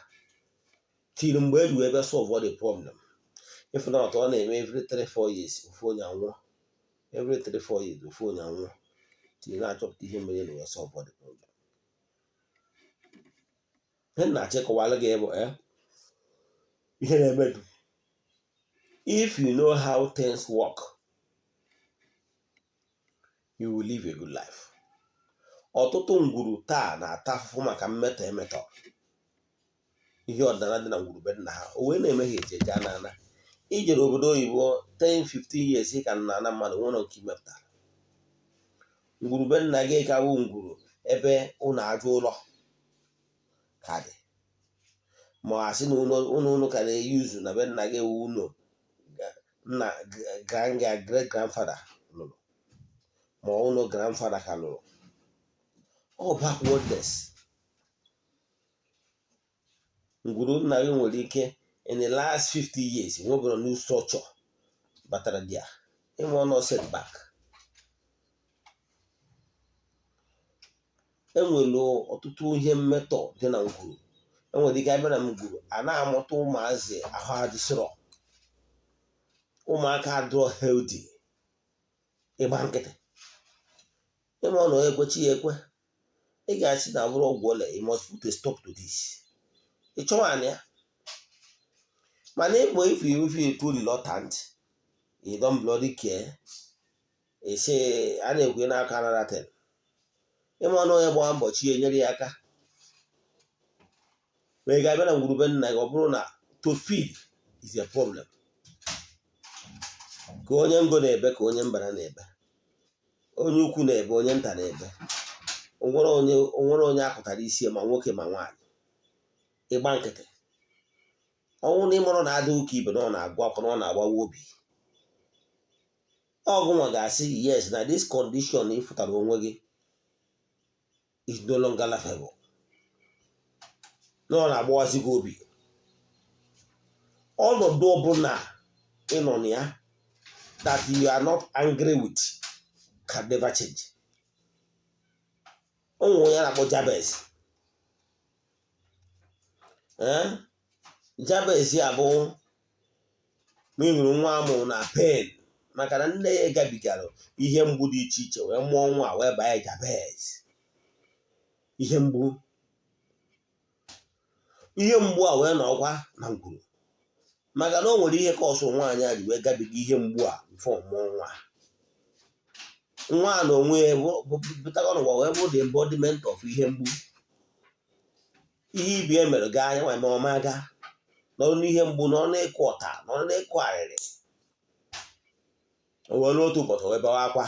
tiri mgbe eji wee bịa solve the problem. If not, ọ na-eme every 3-4 years ofu onye anwụọ, every 3-4 years ofu onye anwụọ, tiri na-achọpụta ihe mere na wee solve the problem. Ihe m na-achọ ịkọwara gị bụ ihe na-eme, if you know how things work, you will live a good life. Ọtụtụ ngwuru taa na-ata afụfụ maka mmetọ emetọ ihe ọdịnala dị na ngwuru be nna ha. O wee na-eme ha eje eje ana ana ijere obodo oyibo 10 15 years ka nna ana mmadụ nwere nke imepụtara ngwuru be nna gị ka bụ ngwuru ebe ụlọ aja ụlọ ka dị, ma asị na ụlọ ụnụ ka na-eyuzu na be nna gị wụ ụlọ nna grand great grandfather lụrụ, ma ụlọ grandfather ka lụrụ. Ọ backwardness. Ngwuru nna gị nwere ike in the last 50 years nwebere new structure batara dia ịnwe ọnụ setback. Enwere ọtụtụ ihe mmetọ dị na ngwuru. Enwere ike abịa na ngwuru a na-amụta ụmụazị ahụ adịsịrọ, ụmụaka adịrọ healthy, ịgba nkịtị ịma ọ na ekwechi ya ekwe, ị ga-asị na bụrụ ọgwụ ole, you must put a stop to this. Ị chọwa anya ya, mana ịkpọ if you too reluctant, you don't bloody care, ị sị a na-ekwe n'aka another thing. Ịma ọnụ onye gbaa mbọ chi enyere ya aka. Ma ị ga-abịa na ngwurube nna gị, ọ bụrụ na to feed is a problem, ka onye ngo na-ebe, ka onye mbara na-ebe, onye ukwu na-ebe, onye nta na-ebe, onwere onye akụtara isi, ma nwoke ma nwaanyị, ịgba nkịtị. Ọnwụ na ịmụrụ na adị ụka ibe na ọ na-agụ akwa na ọ na-agbawa obi ọgụnwa ga-asị yes na this condition ị fụtara onwe gị is no longer laughable, na ọ na-agbawazi gị obi. Ọnọdụ ọbụla ị nọ na ya that you are not angry with can never change. O nwere onye a na-akpọ Jabez. Jabez ya bụ ma ị nwere nwa amụrụ na pain, maka na nne ya gabigara ihe mgbu dị iche iche wee mụọ nwa wee banye Jabez. Ihe mgbu a wee nọkwa na ngwuru, maka na o nwere ihe ka ọsọ nwaanyị a ji wee gabiga ihe mgbu a before mụọ nwa. Nwa a na onwe ya pụtago n'ụwa wee bụ the embodiment of ihe mgbu. Ihe ibi e mere gaa anya nwa eme ọma gaa nọrọ n'ihe mgbu, nọrọ n'ịkụ ọta, nọrọ n'ịkụ arịrị. O wee ruo otu ụbọchị, wee bawa akwa,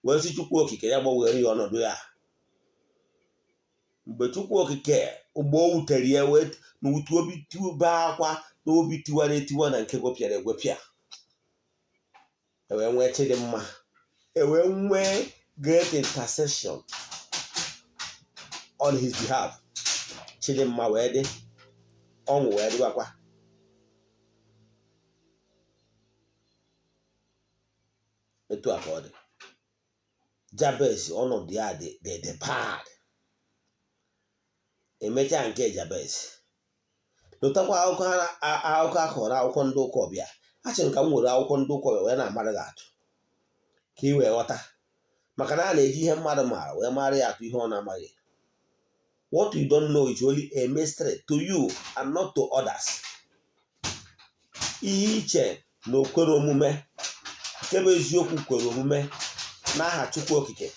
wee sị Chukwu Okike ya gbanwere ya ọnọdụ ya. Mgbe Chukwu Okike, mgbe o wutere ya, wee na utu obi tibe akwa na obi tiwara etiwa na nke gwepịara egwepịa, e wee nwee Chidimma, e wee nwee great intercession on his behalf. Chidimma wee dị, ọṅụ wee dịwakwa. Etu a ka ọ dị Jabez. Ọnọdụ ya dị bad. Emechaa nke Jabez, lụtakwa akụkọ akọrọ akwụkwọ ndị ụka ọbịa. A sịrị ka m were akwụkwọ ndị ụka ọbịa wee na-amara gị atụ ka ị wee ghọta, maka na a na-eji ihe mmadụ maara wee mara ya atụ ihe ọ na-amaghị. What you don't know is only a mystery to you and not to others. Ihe iche na o kwere omume, nke bụ eziokwu kwere omume n'aha Chukwu Okike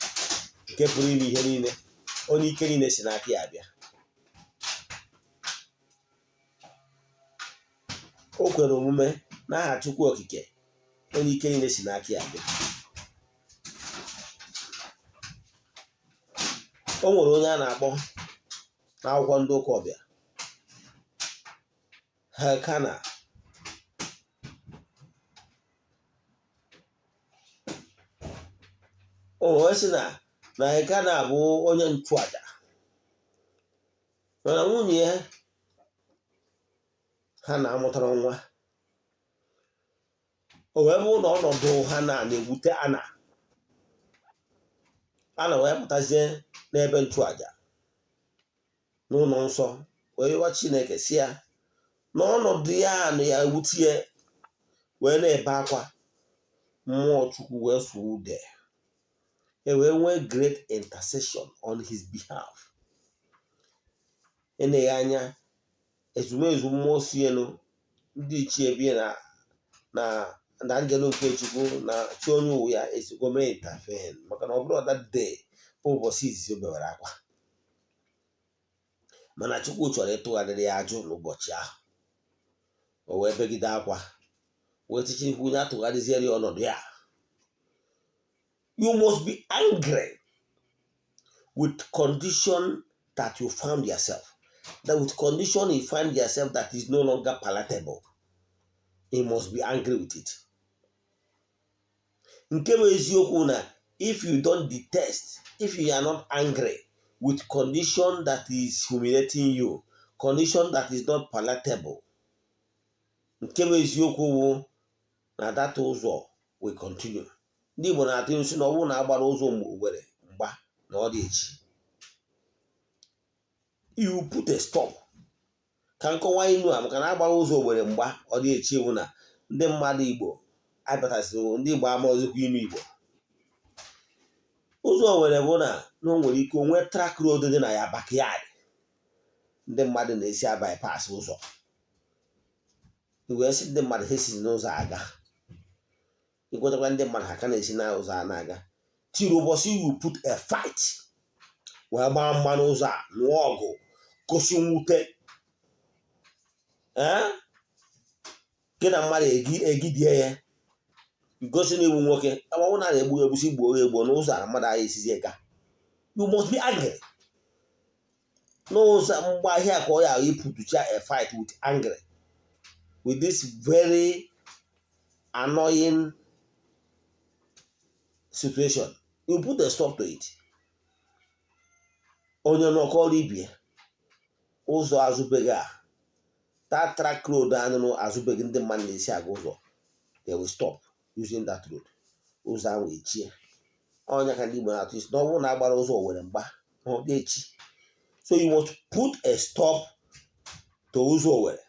nke pụrụ ime ihe niile, onye ike niile si n'aka ya abịa. O kwere omume n'aha Chukwu Okike, onye ike niile si n'aka ya abịa. O nwere onye a na-akpọ n'akwụkwọ ndị ụka ọbịa Elkana. O wee sị na Elkana bụ onye nchụaja, mana nwunye ya ha na-amụtara nwa. O wee bụrụ na ọnọdụ ha na-ewute Ana. Ana wee pụtazie n'ebe nchụaja n'ụlọ nsọ wee yọwa Chineke, si ya na ọnọdụ ya na ya ewute ya, wee na-ebe akwa. Mmụọ Chukwu wee sụọ ude, e wee nwee great intercession on his behalf. Eneghị anya, ezumezu mmụọ si elu, ndị ichie bie na njelu nke Chukwu na chi onye ụwa ya ezigbo mee intervene, maka na ọ bụrụ that day bụ ụbọchị izizi o bewara akwa, mana Chukwu chọrọ ịtụgharịrị ya ajụ n'ụbọchị ahụ. O wee begide akwa, wee tichikwu ya, tụgharịziere ya ọnọdụ ya. You must be angry with condition that you found yourself, that with condition you find yourself that is no longer palatable. You must be angry with it. Nke bụ eziokwu na if you don't detest, if you are not angry with condition that is humiliating you, condition that is not palatable, nke bụ eziokwu bụ na that ụzọ will continue. Ndị Igbo na-atụ nsi na ọ bụrụ na agbara ụzọ mgbe Owere mgba na ọ dị echi, you put a stop. Ka nkọwa inu a, maka na agbara ụzọ Owere mgba ọ dị echi bụ na ndị mmadụ Igbo abatasịrị, ndị Igbo ama ozikwa inu Igbo. Ụzọ Owere bụ na o nwere ike onwe track road dị na ya backyard, ndị mmadụ na-esi bypass ụzọ, wee sị ndị mmadụ ha esizi n'ụzọ aga. Ikwetakwa ndị mmadụ ha ka na-esi n'ụzọ a na-aga tiri ụbọchị you put a fight, wee gbaa mgba n'ụzọ a, nụọ ọgụ, gosi mwute. Ee, gị na mmadụ egidie ya, gosi na iwu nwoke ọnwụ na na-egbu egbusi gbuo ya egbuo n'ụzọ a mmadụ agha esizi ga. You must be angry n'ụzọ mgba ahịa ka ọ ya iputucha a fight with angry with this very annoying situation. You put a stop to it. Onye nọkọrọ ibie ụzọ azụbeghị a, that track road anụnụ azụbeghị, ndị mmadụ na-esi aga ụzọ, they will stop using that road. Ụzọ ahụ echie. Ọnya ka ndị Igbo na-atụ isi na ọ bụrụ na agbara ụzọ Owere mgba na ọ dị echi. So you must put a stop to ụzọ Owere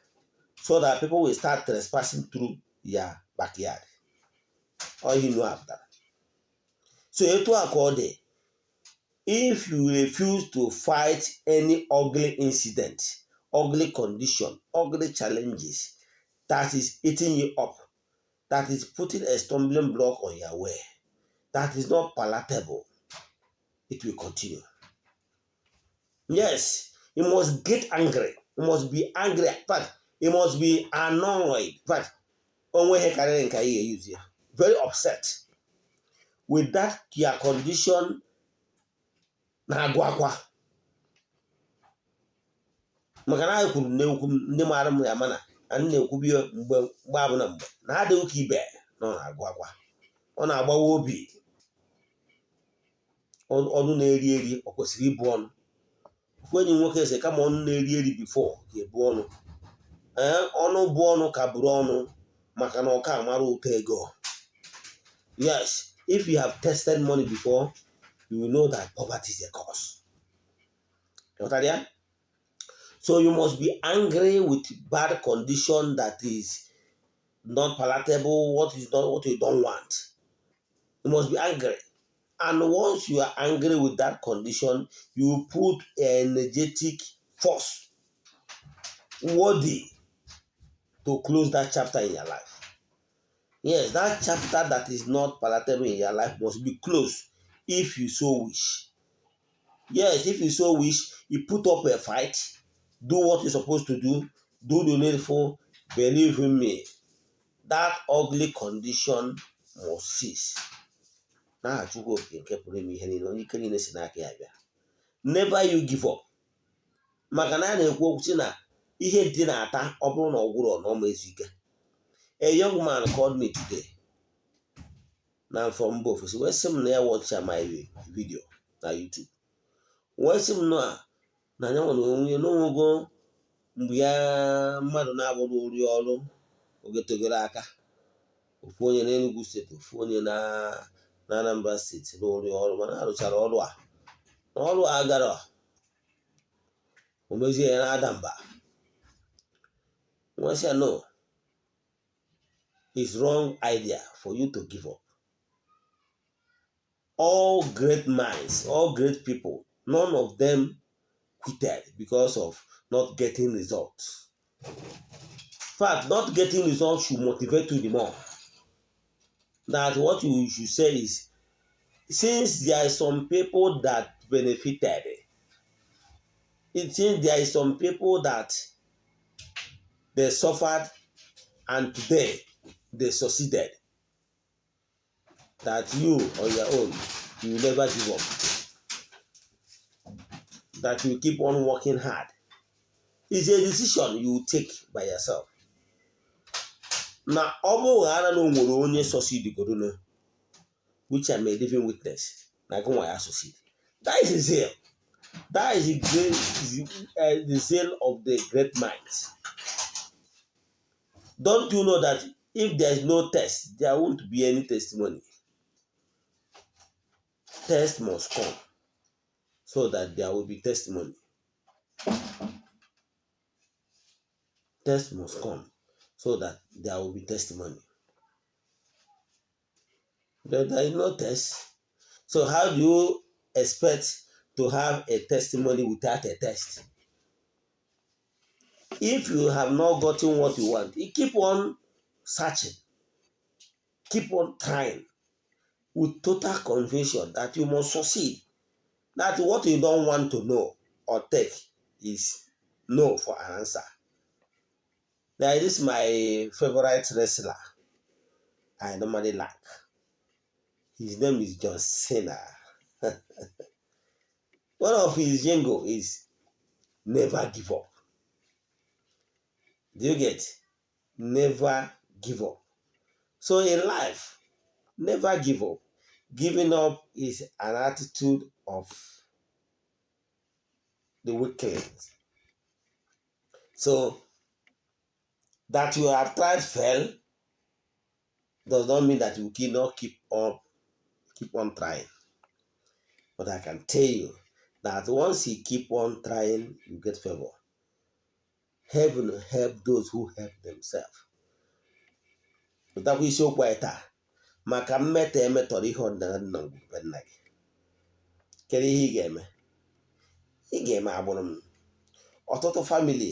so that people will start trespassing through your backyard. Ọ ihe inu a pụtara. So etu a ka ọ dị. If you refuse to fight any ugly incident, ugly condition, ugly challenges that is eating you up, that is putting a stumbling block on your way, that is not palatable, it will continue. Yes, you must get angry. You must be angry. In fact, you must be annoyed. In fact, onwe ihe karịrị nke anyị ga-use ya. Very upset with that your condition na-agụ akwa. Maka na anyị kwuru na-ekwu, ndị maara m ya mana anyị na-ekwubi mgbe mgbe abụna mgbe na adịghị ka ibe na ọ na-agụ akwa, ọ na-agbawa obi. Ọnụ na-eri eri, ọ kwesịrị ibu ọnụ. Ofu enyi nwoke sị kama ọnụ na-eri eri before ga-ebu ọnụ. Ee, ọnụ bụ ọnụ ka bụrụ ọnụ, maka na ọka amara ụtọ ego. Yes, if you have tested money before, you will know that poverty is a curse. Ghọtara ya? So you must be angry with bad condition that is not palatable, what is not what you don't want. You must be angry. And once you are angry with that condition, you put energetic force worthy to close that chapter in your life. Yes, that chapter that is not palatable in your life must be closed if you so wish. Yes, if you so wish, you put up a fight, do what you're supposed to do, do the needful, believe in me, that ugly condition must cease. N'aha Chukwu Okike nke pụrụ ime ihe niile, onye ike niile si n'aka ya bịa. Never you give up. Maka na a na-ekwu okwu sị na ihe dị na-ata, ọ bụrụ na ọ gwụrụ na ọma ezu ike. A young man called me today na from mba ofesi, wee sị m na ya watch my video na YouTube, wee sị m na na ya nwere onwe n'onwego mgbe ya mmadụ na-abụrụ ori ọrụ ogetogoro aka, ofu onye n'Enugu Steeti, ofu onye na na Anambra Steeti, rụrụ ọrụ, mana arụchara ọrụ a na ọrụ a gara o mezie ya na-ada mba. Wee sị ya, no, it's wrong idea for you to give up. All great minds, all great people, none of them quitted because of not getting results. In fact, not getting results should motivate you the more. That what you should say is, since there are some people that benefited, it seems there is some people that they suffered and today they succeeded, that you on your own, you will never give up, that you keep on working hard. It's a decision you take by yourself. Na ọ bụrụ ghara na o nwere onye succeed godonu, which I'm a living witness, na gị nwa ya succeed. That is the zeal. That is the zeal of the great minds. Don't you know that if there is no test, there won't be any testimony? Test must come so that there will be testimony. Test must come so that there will be testimony. But there is no test. So how do you expect to have a testimony without a test? If you have not gotten what you want, you keep on searching, keep on trying with total conviction that you must succeed. That what you don't want to know or take is no for an answer. There is my favorite wrestler I normally like. His name is John Cena. One of his jingle is "Never give up." Do you get? Never give up. So in life, never give up. Giving up is an attitude of the weaklings. So that you have tried, fail, does not mean that you cannot keep on trying. But I can tell you that once you keep on trying, you get favor. Heaven help those who help themselves. Pụtakwa isiokwu anyị taa maka mmetọ emetọrọ ihe ọdịnala dị na ngwurube nna gị. Kedu ihe ị ga-eme? Ị ga-eme agbụrụ m. Ọtụtụ family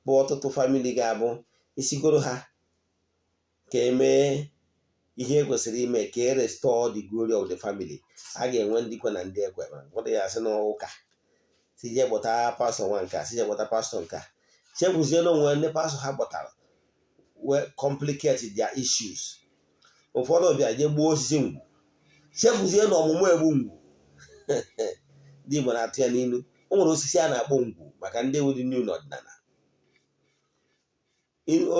bụ ọtụtụ family ga-abụ isigoro ha ka emee. Ihe e kwesịrị ime ka e restore the glory of the family, a ga-enwe ndị kwe na ndị ekwe. Ụfọdụ ya asị n'ụka si jee kpọta pastọ nwa nke a, si jee kpọta pastọ nke a, chefuzie na onwe ndị pastọ ha kpọtara wee complicate their issues. Ụfọdụ bịa jee gbuo osisi ngwu, chefuzie na ọmụmụ egbu ngwu. Ndị Igbo na-atụ ya n'ilu. O nwere osisi a na-akpọ ngwu, maka ndị ewu dị new n'ọdịnala.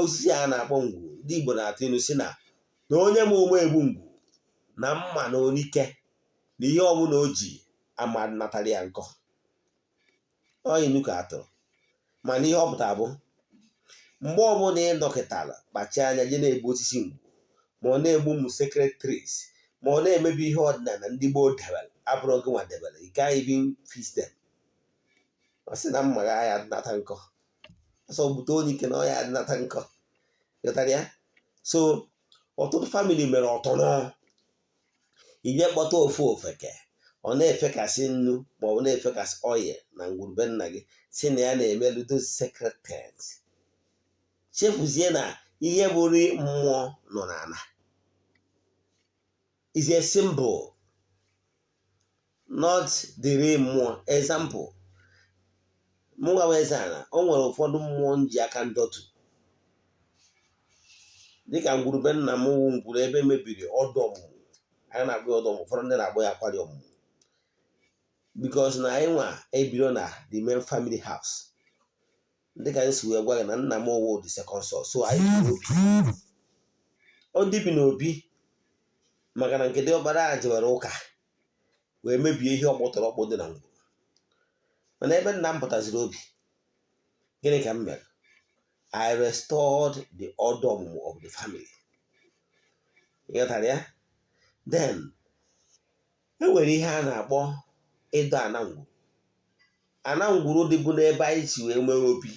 Osisi a na-akpọ ngwu, ndị Igbo na-atụ ilu si na onye ma ụmụ egbu ngwu na mma na onike na ihe ọbụla o ji ama natara ya nkọ. Ọ inu ka atụrụ, mana ihe ọ pụtara bụ mgbe ọbụla ị nọkịtara kpachaa anya je na-egbu osisi ngwu, ma ọ na-egbu ụmụ sacred trees, ma ọ na-emebi ihe ọdịnala ndị gboo debere, abụrụ gị nwa debere, you can't even fix them. Ọ sị na mma gha ya nata nkọ, ọsọ gbute onye ike na ọ ya nata nkọ. Ghọtara ya? So ọtụtụ family mere ọtọnọ ije kpọta ofu ofeke, ọ na-efekasị nnu ma ọ bụ na-efekasị oil na ngwurube nna gị, si na ya na-emelu those sacred things, chefuzie na ihe bụrụ mmụọ nọ n'ala is a symbol, not the real mmụọ. Example, mụnwa bụ eze ala, o nwere ụfọdụ mmụọ m ji aka ndọtụ, dịka ngwurube nna m wụ ngwuru ebe mebiri ọdụ ọmụmụ. Anyị na-akpọ ya ọdụ ọmụmụ, ụfọdụ ndị na-akpọ ya akwari ọmụmụ, because na anyị nwa ebiro na the main family house. Dịka anyị si wee gwa gị na nna m wụ the second son, so anyị bi n'obi. Ndị bi n'obi, maka na nke dị ọkpara a jewere ụka wee mebie ihe ọkpọtọrọkpọ dị na ngwuru. Mana ebe nna m pụtaziri obi, gịnị ka m mere? I restored the order ọmụmụ of the family. Ịghọtara ya? Then e nwere ihe a na-akpọ ịdọ ana ngwuru. Ana ngwuru dịbụ n'ebe anyị si wee nwee obi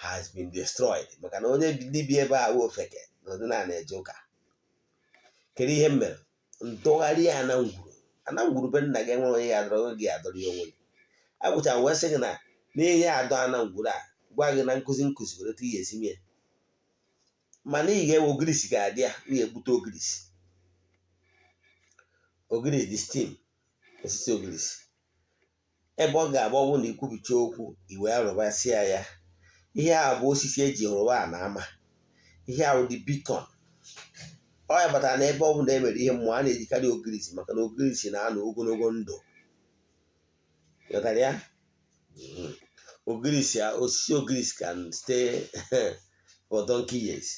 has been destroyed, maka na onye ndị bi ebe a wụ ofeke na ọdịnala eje ụka. Kedu ihe m mere? Ntụgharị ana ngwuru. Ana ngwuru be nna gị enwere onye ya adọrọ gị, adọrọ ya onwe gị. Agwụchara wee sị gị na n'ihe adọ ana ngwuru a, gwa gị na nkụzi nkụzi were etu ihe esi mie, mana ị ga-ewe ogirisi, ga-adị ya, ị ga-egbute ogirisi, ogirisi dị stem, osisi ogirisi, ebe ọ ga-abụ, ọ bụrụ na ikwubicha okwu, i wee rụbasịa ya. Ihe a bụ osisi eji rụba ana ama. Ihe a bụ the beacon. Ọ ya batara na ebe ọ bụla e mere ihe mmụọ, a na-ejikarị ogirisi, maka na ogirisi na-anọ ogologo ndụ. Ghọtara ya? Ogirisi, osisi ogirisi can stay for donkey years.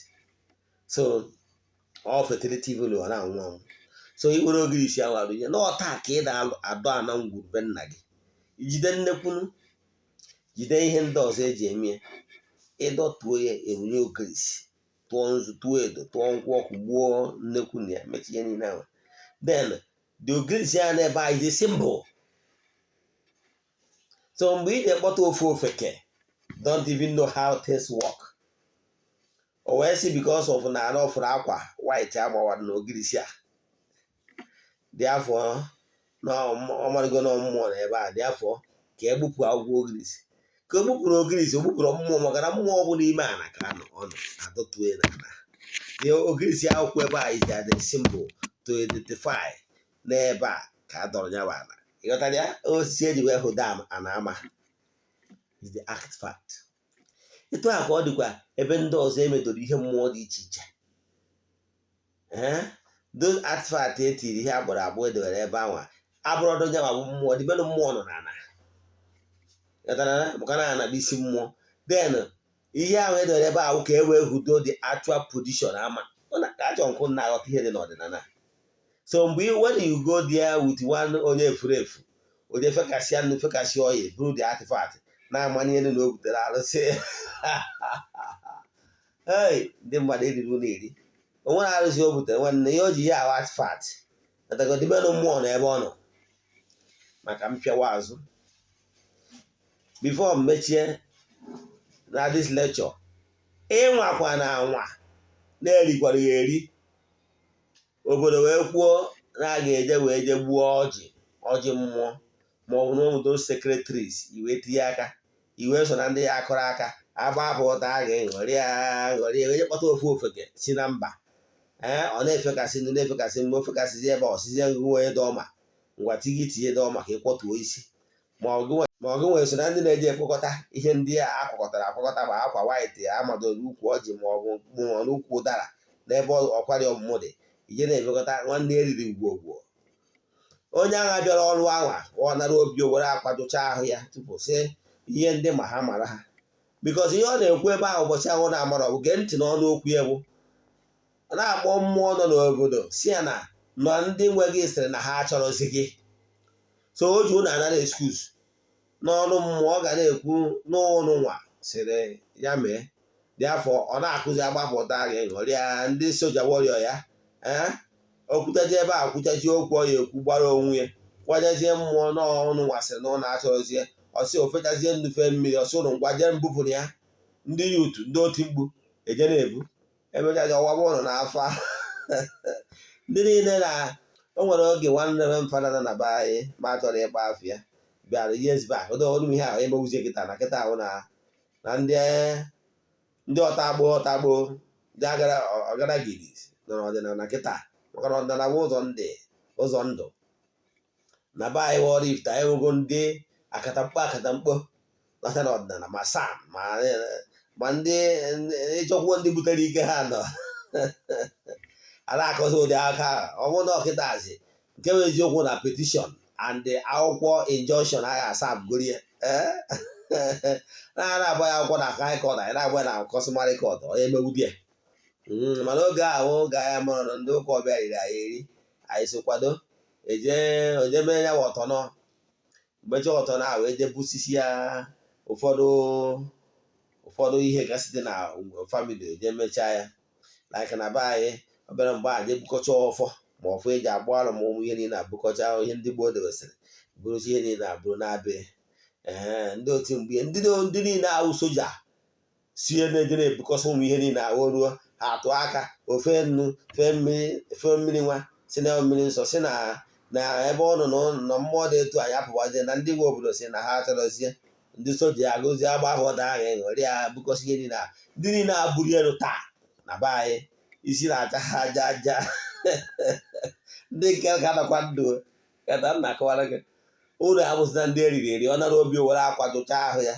So all fertility value, ọ na-anwụ anwụ. So i were ogirisi ahụ arụnye na ọta ka ị na-adọ ana ngwuru be nna gị, jide nnekwunu, jide ihe ndị ọzọ eji eme, ịdọtuo ya, erunye ogirisi, tụọ nzu, tụọ edo, tụọ nkwụ ọkụ, gbuo nnekwu na ya, mechie ihe niile ahụ. Then the ogirisi ahụ n'ebe a is a symbol. So mgbe ị na-ekpọta ofu ofeke, don't even know how things work, o wee sị because of na anọ fụrụ akwa white agbawara na ogirisi a dị afọ na ọmarịgo na mmụọ na ebe a dị afọ, ka e gbupụ akwụkwọ ogirisi, ka o gbupụrụ ogirisi, o gbupụrụ mmụọ, maka na mmụọ bụ n'ime ala ka anọ, ọ nọ adọtue n'ala. The ogirisi akwụkwọ ebe a is the symbol to identify n'ebe a ka a dọrọ ya bụ ala. Ịghọtara ya? Osisi eji wee hụ dam ana ama is the artifact. Etu a ka ọ dịkwa ebe ndị ọzọ emedoro ihe mmụọ dị iche iche. Ee, those artifact etiri ihe agbara agbụ edewere ebe ahụ abụrọdụ nya ma bụ mmụọ dịbenụ. Mmụọ nọ n'ala. Ghọtara? Maka na ana bụ isi mmụọ. Then ihe ahụ edewere ebe ahụ ka e wee hudo the actual position ama ka achọ nkụ na-aghọta ihe dị n'ọdịnala. So mgbe when you go there with one onye efuru efu, onye fekasịa nnu, fekasịa oyi, buru the artifact na-amanye elu na o butere arụsị, hey, ndị mmadụ eriri ụlọ eri. O nwere arụsị o butere, nwanne. Ihe o ji ihe ahụ artifact dịbenụ, mmụọ nọ ebe ọ nọ maka mpịawa azụ. Before m mechie na this lecture, ịnwakwa na anwa na-erikwara ya eri, obodo wee kwuo na a ga-eje wee je gbuo ọjị, ọjị mmụọ, ma ọ bụ na ụmụ those sacred trees, iwee tinye aka, iwee so na ndị ya akụrụ aka agba apụ ụta, a ga-eṅụrịa ṅụrịa, wee kpọta ofu ofeke si na mba. Ee, ọ na-efekasị ndị na-efekasị. Mgbe o fekasịzi ebe ọsịzie ngụ onye dị ọma, ngwa tigị tinye dị ọma ka ị kwọtuo isi. Ma ọ gị nwere so na ndị na-eji ekpokọta ihe ndị a akwakọtara akwakọta, ma akwa white amadoro ukwu ọjị, ma ọ bụ mkpu ma n'ukwu ụdara n'ebe ọkwari ọmụmụ dị, ije na-emekọta. Nwanne, eriri ngwogwo onye agha bịara ọrụ anwa, ọ nara obi o were akwadocha ahụ ya tupu sị ihe ndị ma ha mara ha, because ihe ọ na-ekwu ebe ahụ ụbọchị ahụ na-amara ọ bụ gee ntị n'ọnụ okwu ya bụ ọ na-akpọ mmụọ nọ n'obodo si ya na ndị nwe gị sịrị na ha achọrọzi gị. So o ji ụnụ anara excuse n'ọnụ mmụọ, ọ ga na-ekwu n'ụnụ nwa sịrị ya mee dị afọ. Ọ na-akụzi agbapụta gị ṅụrịa ndị soja warrior ya. Ee, okwuchaji ebe a, kwuchaji okwu ọ ya ekwu gbara onwe ya, kwajezie mmụọ n'ọnụ nwa sịrị na ụnụ achọrọzie. Ọsị ofechazie nnufe mmiri, ọsị ụnụ ngwa jee mbupụrụ ya. Ndị youth, ndị oti mkpu eje na-ebu emechazi ọwaba ụnụ n'afọ ndị niile na o nwere oge. Nwanne m fada nọ na be anyị ma chọrọ ịkpa afọ ya bịara years back. Ọdụ ọdụ ihe ahụ emewuzie kịta na kịta ahụ na ndị ọtagbo ọtagbo ndị ọgaragidi nọ n'ọdịnala kịta, maka na ọdịnala bụ ụzọ ndị ụzọ ndụ. Na be anyị wọrọ ifte, anyị nwego ndị akatamkpo akatamkpo nọcha n'ọdịnala, ma sam ma ndị ịchọkwuo ndị butere ike ha nọ a na-akọzi ụdị aka ahụ. Ọ bụrụ na ọkịtazi nke bụ eziokwu na petition and akwụkwọ injunction agha asabgoro ya na na-agba ya akwụkwọ na high court, anyị na-agba ya na customary court, onye emewudi ya. Mana oge ahụ, oge anyị mụrụ, ndị ụka ọbịa riri anyị eri, anyị si kwado eje oje mee ya ọtọnọ mgbechi ọtọnọ ahụ, eje busisi ya ụfọdụ ụfọdụ ihe gasị dị na family, eje mechaa ya like na be anyị obere mgbe a je bukọcha ọfọ, ma ọfọ eji agba alụ, ma ụmụ ihe niile abụkọcha ihe ndị gboo debesịrị, bụrụchi ihe niile abụrụ na-abịa. Ee, ndị otu mgbe ndị niile ahụ soja sie na-eje na-ebukọsị ụmụ ihe niile ahụ ruo ha atụ aka ofe nnu, fee mmiri, fee mmiri nwa si na mmiri nsọ, si na ebe ọ nọ na mmụọ dị etu anyị apụwazie na ndị nwe obodo si na ha achọrọzie. Ndị soja ya agụzie agba ahụ ọda ahụ ṅụrị ya bukọsị ihe niile a. Ndị niile abụrụ elu taa na be anyị isi na-acha ha aja aja, ndị nke ka nakwa ndụ kata nna akọwara gị ụlọ abụzina ndị eriri eri. Ọ nara obi were akwa jụcha ahụ ya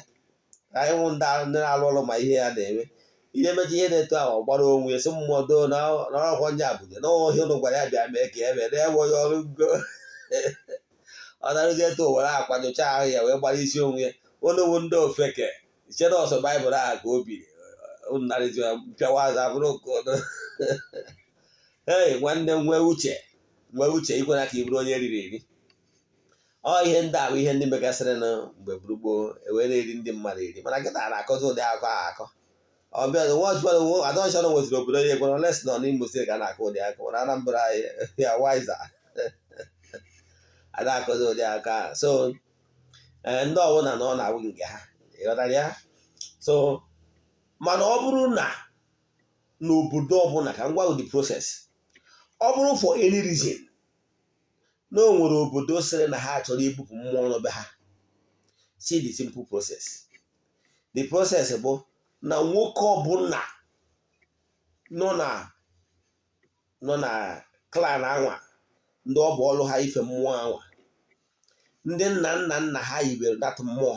ka anyị hụ ndị na-alụ ọrụ ma ihe ya na-eme ihe mecha ihe na-eto ahụ, ọ gbara onwe ya sị mmụọ doo na ọrọkwa ndị abụja na ọhịa ụnụ gwara ya bịa mee ka e mee na enwe onye ọrụ ngo. Ọ narụzie eto were akwa jụcha ahụ ya wee gbara isi onwe ya. Ụnụ bụ ndị ofeke chere ọsọ Baịbụl ahụ ka o biri unu narịzi mpịawa azụ abụrụ nke ụnụ. Ei, nwanne m, nwee uche, nwee uche, ikwena ka ị bụrụ onye eriri eri. Ọ ihe ndị a bụ ihe ndị megasịrị na mgbe gburugburu ewee na-eri ndị mmadụ eri, mana kịta na-akọzi ụdị akọ ahụ akọ ọbịa adọnshọn nweziri obodo ya ekwere les nọ n'Imo Steeti ka a na-akọ ụdị akọ, mana Anambra ya wiser a na-akọzi ụdị akọ ahụ. So ndị ọbụla na ọ na-awụ nke ha, ịghọtara ya? So mana ọ bụrụ na n'obodo ọbụla, ka m gwa the process, ọ bụrụ for any reason na o nwere obodo sịrị na ha chọrọ ibupụ mmụọ n'obe ha, see the simple process. The process bụ na nwoke ọbụla nọ na clan anwa, ndị ọ bụ ọlụ ha ife mmụọ anwa, ndị nna nna nna ha yibere that mmụọ,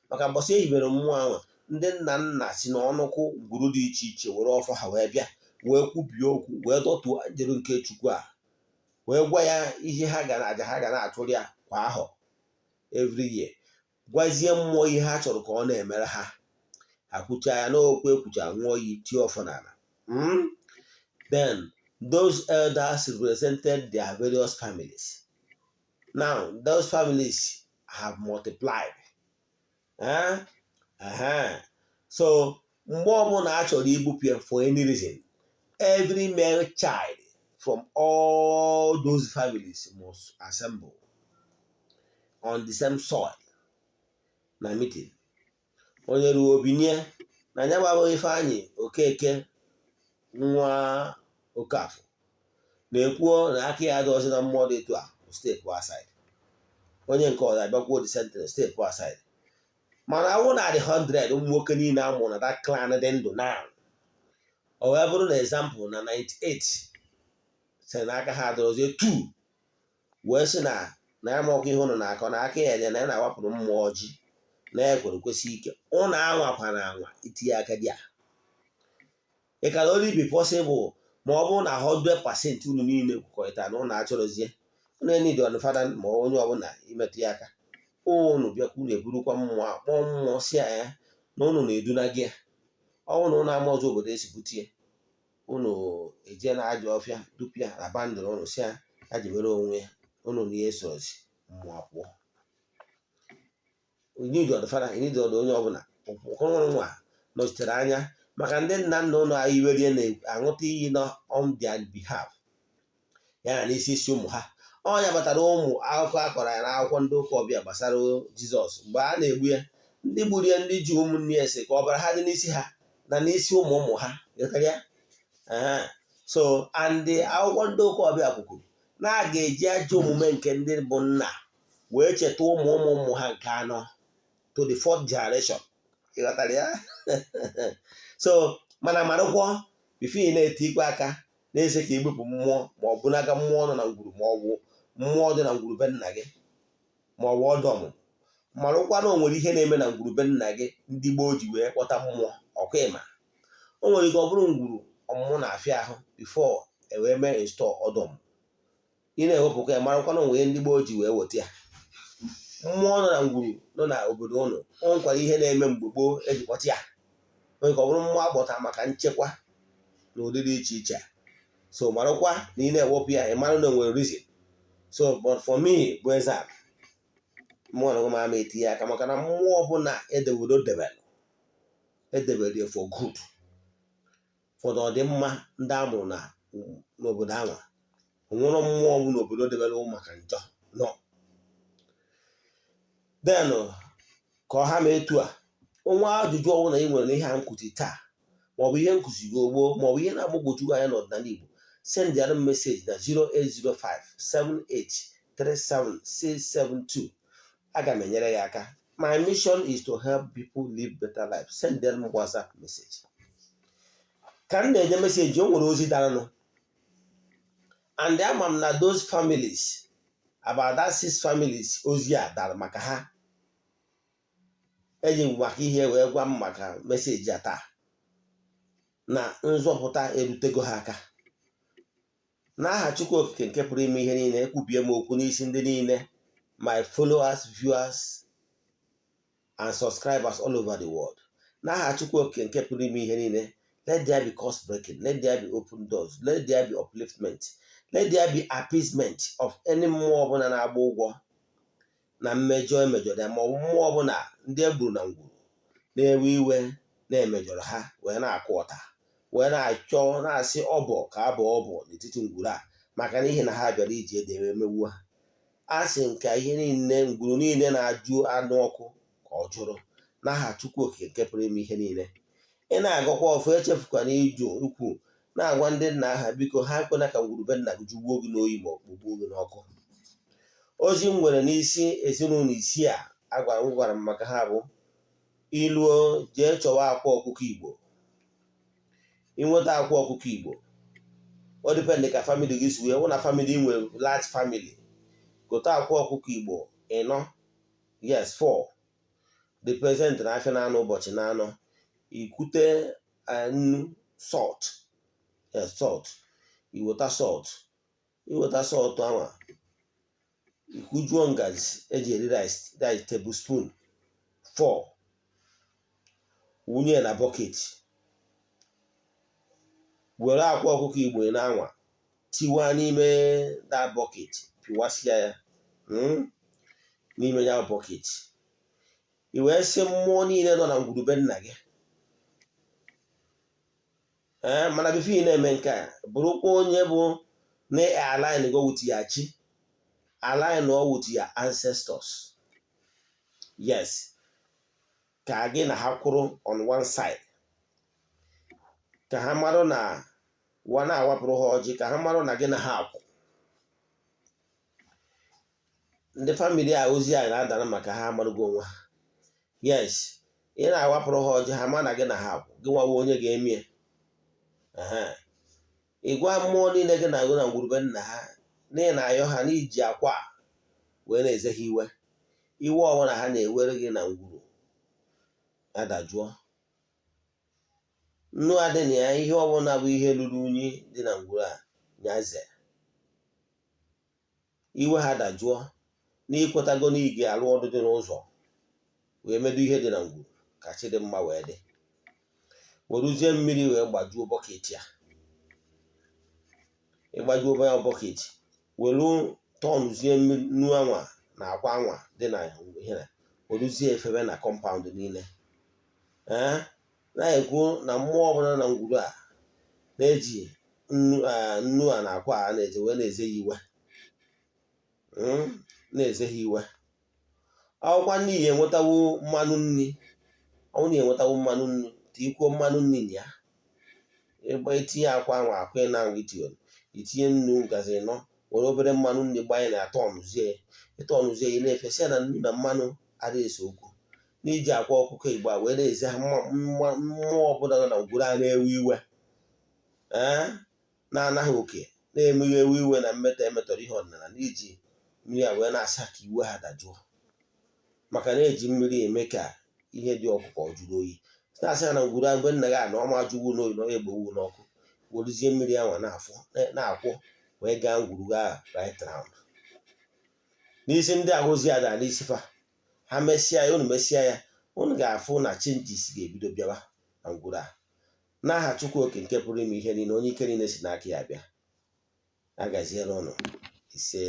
maka mbọsị eyibere mmụọ anwa, ndị nna nna si n'ọnụkwụ gwuru dị iche iche were ọfọ ha wee bịa, wee kwubie okwu, wee dọtuo njelu nke Chukwu a, wee gwa ya ihe ha ga na aja ha ga na-achụrụ ya kwa ahọ, every year, gwazie mmụọ ihe ha chọrọ ka ọ na-emere ha. Ha kwuchaa ya n'okwu ekwucha, ṅụọ iyi, tie ọfọ n'ala. Then those elders represented their various families. Now those families have multiplied, eh? So mgbe ọbụla a chọrọ igbupụ ya for any reason, every male child from all those families must assemble on the same soil na meeting. Onye ruo obinye na ya gbabụ Ifeanyị Okeke nwa Okafọ na-ekwuo na aka ya adịghịzị na mmụọ dị etu a, step aside. Onye nke ọzọ abịakwuo the sentence, step aside. Mana awụ na dị 100 ụmụ nwoke niile amụrụ na that clan dị ndụ now, o wee bụrụ na example na 98 Sị na aka ha adọrọzie tu wee sị na ya makwa ihe ụnụ na-akọ na aka ya dị na ya na-awapụrụ mmụọ ọjị na ya kwere kwesị ike. Ụnụ anwakwa na anwa itinye aka dị a. It can only be possible ma ọ bụrụ na 100% unu niile kwekọrịta na ụnụ achọrọzie. Unu enidi ọnụfada ma onye ọbụla imetụ ya aka. Unu bịakwa, unu eburukwa mmụọ, kpọọ mmụọ si ya na unu na-eduna gị ya. Ọ bụrụ na unu ama ọzọ obodo esi bute ya, unu eje na ajọ ọfịa dupu ya na bandụl unu, si ya ya jibere onwe ya. Unu na ya esorozi mmụọ pụọ. Need ọdụfada, need ọdụ onye ọbụla ụkọnwere nwa nọchitere anya maka ndị nna nna ụnụ anyị werie na-aṅụta iyi nọ on their behalf, ya na n'isi isi ụmụ ha. Ọnya batara ụmụ akụkọ a kọrọ ya n'akwụkwọ ndị ụka ọbịa gbasara Jizọs. Mgbe a na-egbu ya, ndị gburu ya, ndị ji ụmụnne ya, si ka ọbara ha dị n'isi ha na n'isi ụmụ ụmụ ha. Ghọtara ya? So and akwụkwọ ndị ụka ọbịa kwukwuru na a ga-eji ajọ omume nke ndị bụ nna wee cheta ụmụ ụmụ ụmụ ha nke anọ, to the fourth generation. Ịghọtara ya? So mana marụkwọ before ị na-eti ikpe aka na-ese ka igbupụ mmụọ, ma ọ bụ n'aka mmụọ nọ na ngwuru, ma ọ bụ mmụọ dị na ngwuru be nna gị, ma ọ bụ ọdụ ọmụmụ, marụkwa na o nwere ihe na-eme na ngwuru be nna gị ndị gboo ji wee kpọta mmụọ ọkwa. Ịma o nwere ike ọ bụrụ ngwuru ọmụmụ na-afịa ahụ before e wee mee install ọdụ ọmụmụ. Ị na-ewepụkwa ya, marakwa na o nwere ndị gboo ji wee weta ya. Mmụọ nọ na ngwuru nọ na obodo ụnụ, o nwekwara ihe na-eme mgbe gboo eji kpọta ya. Nwere ka ọ bụrụ mmụọ akpọta maka nchekwa na ụdị dị iche iche. So marakwa na ị na-ewepụ ya, ị mara na o nwere reason. So but for me bụ eze a, mmụọ na m ama etinye aka, maka na mmụọ ọbụla edewere debere edebere for good, for the ọdịmma ndị a mụrụ na n'obodo anwa. Onwere mmụọ bụ n'obodo debere maka njọ no. Then ka ọ ha ma etu a, onwe ajụjụ ọbụla ị nwere n'ihe a nkụzi taa, maọbụ ihe nkụzi gị gboo, maọbụ ihe na-agbagwoju anya n'ọdịnala Igbo, send ya message na 08057837672. Aga m enyere ya aka. My mission is to help people live better life. Send them WhatsApp message. Ka m na-enye message, o nwere ozi daranụ, and ama m na those families, about that six families ozi a dara maka ha, eji m maka ihe wee gwa m maka message a taa na nzọpụta erutego ha aka. N'aha Chukwu Okike nke pụrụ ime ihe niile, ekwubie m okwu n'isi ndị niile, my followers, viewers and subscribers all over the world. N'aha Chukwu Okike nke pụrụ ime ihe niile, let there be curse breaking, let there be open doors, let there be upliftment, let there be appeasement of any mmụọ ọbụla na-agba ụgwọ na mmejọ emejọrọ ya, ma ọ bụ mmụọ ọbụla ndị e gburu na ngwuru na-ewe iwe na-emejọrọ ha, wee na-akụ ọta, wee na-achọ na-asị ọbọ ka abụ ọbọ n'etiti ngwuru a, maka n'ihi na ha bịara iji ede wee megbuo ha. A sị nka ihe niile ngwuru niile na-ajụ anụ ọkụ ka ọ jụrụ. N'aha Chukwu Okike nke pụrụ ime ihe niile, ị na-agọkwa ọfụ, echefukwana iju ukwu na-agwa ndị nna aha, biko ha ekwena ka ngwurube nna gị jụgbuo gị n'oyi ma ọ kpọgbuo gị n'ọkụ. Ozi m nwere n'isi ezinụlọ isii a agwara m gwara m maka ha bụ iluo, jee chọwa akwa ọkụkọ Igbo. Inweta akwa ọkụkọ Igbo, ọ depend ka family gị si wee hụ na family nwere large family, gote akwa ọkụkọ Igbo ịnọ, yes, four, represent na afịa na-anọ ụbọchị na-anọ. Ikwute nnu, salt, yes, salt. Iweta salt, iweta salt anwa, ikwujuo ngaji eji eri rice, that is tablespoon 4, wunye na bucket. Were akwa ọkụkọ Igbo na-anwa tiwa n'ime that bucket, pịwasịa ya n'ime ya bucket. I wee sị mmụọ niile nọ na ngwurube nna gị. Ee, mana before ị na-eme nke a, bụrụkwa onye bụ na align go with ya chi, align or with your ancestors, yes, ka gị na ha kwụrụ on one side, ka ha marụ na wa na-awapụrụ ha ọjị, ka ha marụ na gị na ha akwụ. Ndị family a ozi a na-adara maka ha amarụgo onwe ha. Yes, ị na-awapụrụ ha ọjị, ha ma na gị na ha akwụ, gị nwawa onye ga-eme. Ị gwa mmụọ niile gị na-agụ na ngwurube nna ha na ị na-ayọ ha n'iji akwa a wee na-eze ha iwe. Iwe ọbụla ha na-ewere gị na ngwuru adajụọ. Nnu adị na ya, ihe ọbụla bụ ihe ruru unyi dị na ngwuru a nyaze. Iwe ha dajụọ na ikwetago na ị ga-arụ ọrụ dị n'ụzọ wee medo ihe dị na ngwuru ka chi dị mma wee dị. Weruzie mmiri wee gbajuo bucket a. Ịgbajuo ya bucket, welu tọnụzie nnu anwa na akwa anwa dị na ihe na weruzie efebe na compound niile. Ee, na-ekwu na mmụọ ọbụla na ngwuru a na-eji nnu a na akwa a na-eji wee na-eze ya iwe, na-eze ha iwe. Akwụkwa n'ihi enwetawo mmanụ nri, ọnwụ na enwetawo mmanụ nri, tikwuo mmanụ nri na ya. Ịgba itinye akwa ahụ, akwa ị na-anwụ itinyere, itinye nnu ngazi ịnọ, were obere mmanụ nri gbanye na atọnụzie, ịtọnụzie, ị na-efesi ya na nnu na mmanụ adịghị ese okwu. N'iji akwa ọkụkọ Igbo a wee na-eze ha mmụọ ọbụla nọ na ngwuru a na-ewe iwe, ee, na-anaghị oke na-emeghe ewe iwe na mmetọ emetọrọ ihe ọdịnala, n'iji mmiri a wee na-asa ka iwe ha dajụọ, maka na eji mmiri eme ka ihe dị ọkụ ka ọ jụrụ oyi. Na-asị ha na ngwuru ahụ mgbe nna gị na ọma jụwu n'oyi na egbowu n'ọkụ, weruzie mmiri ahụ na-afụ na-akwụ wee gaa ngwuru ahụ right round n'isi ndị ahụzi ada n'isi fa. Ha mesịa ya, unu mesịa ya, unu ga-afụ na changes ga-ebido bịawa na ngwuru a. N'aha Chukwu Oke nke pụrụ ime ihe niile, onye ike niile si n'aka ya bịa, agaziere ụnụ. Ise.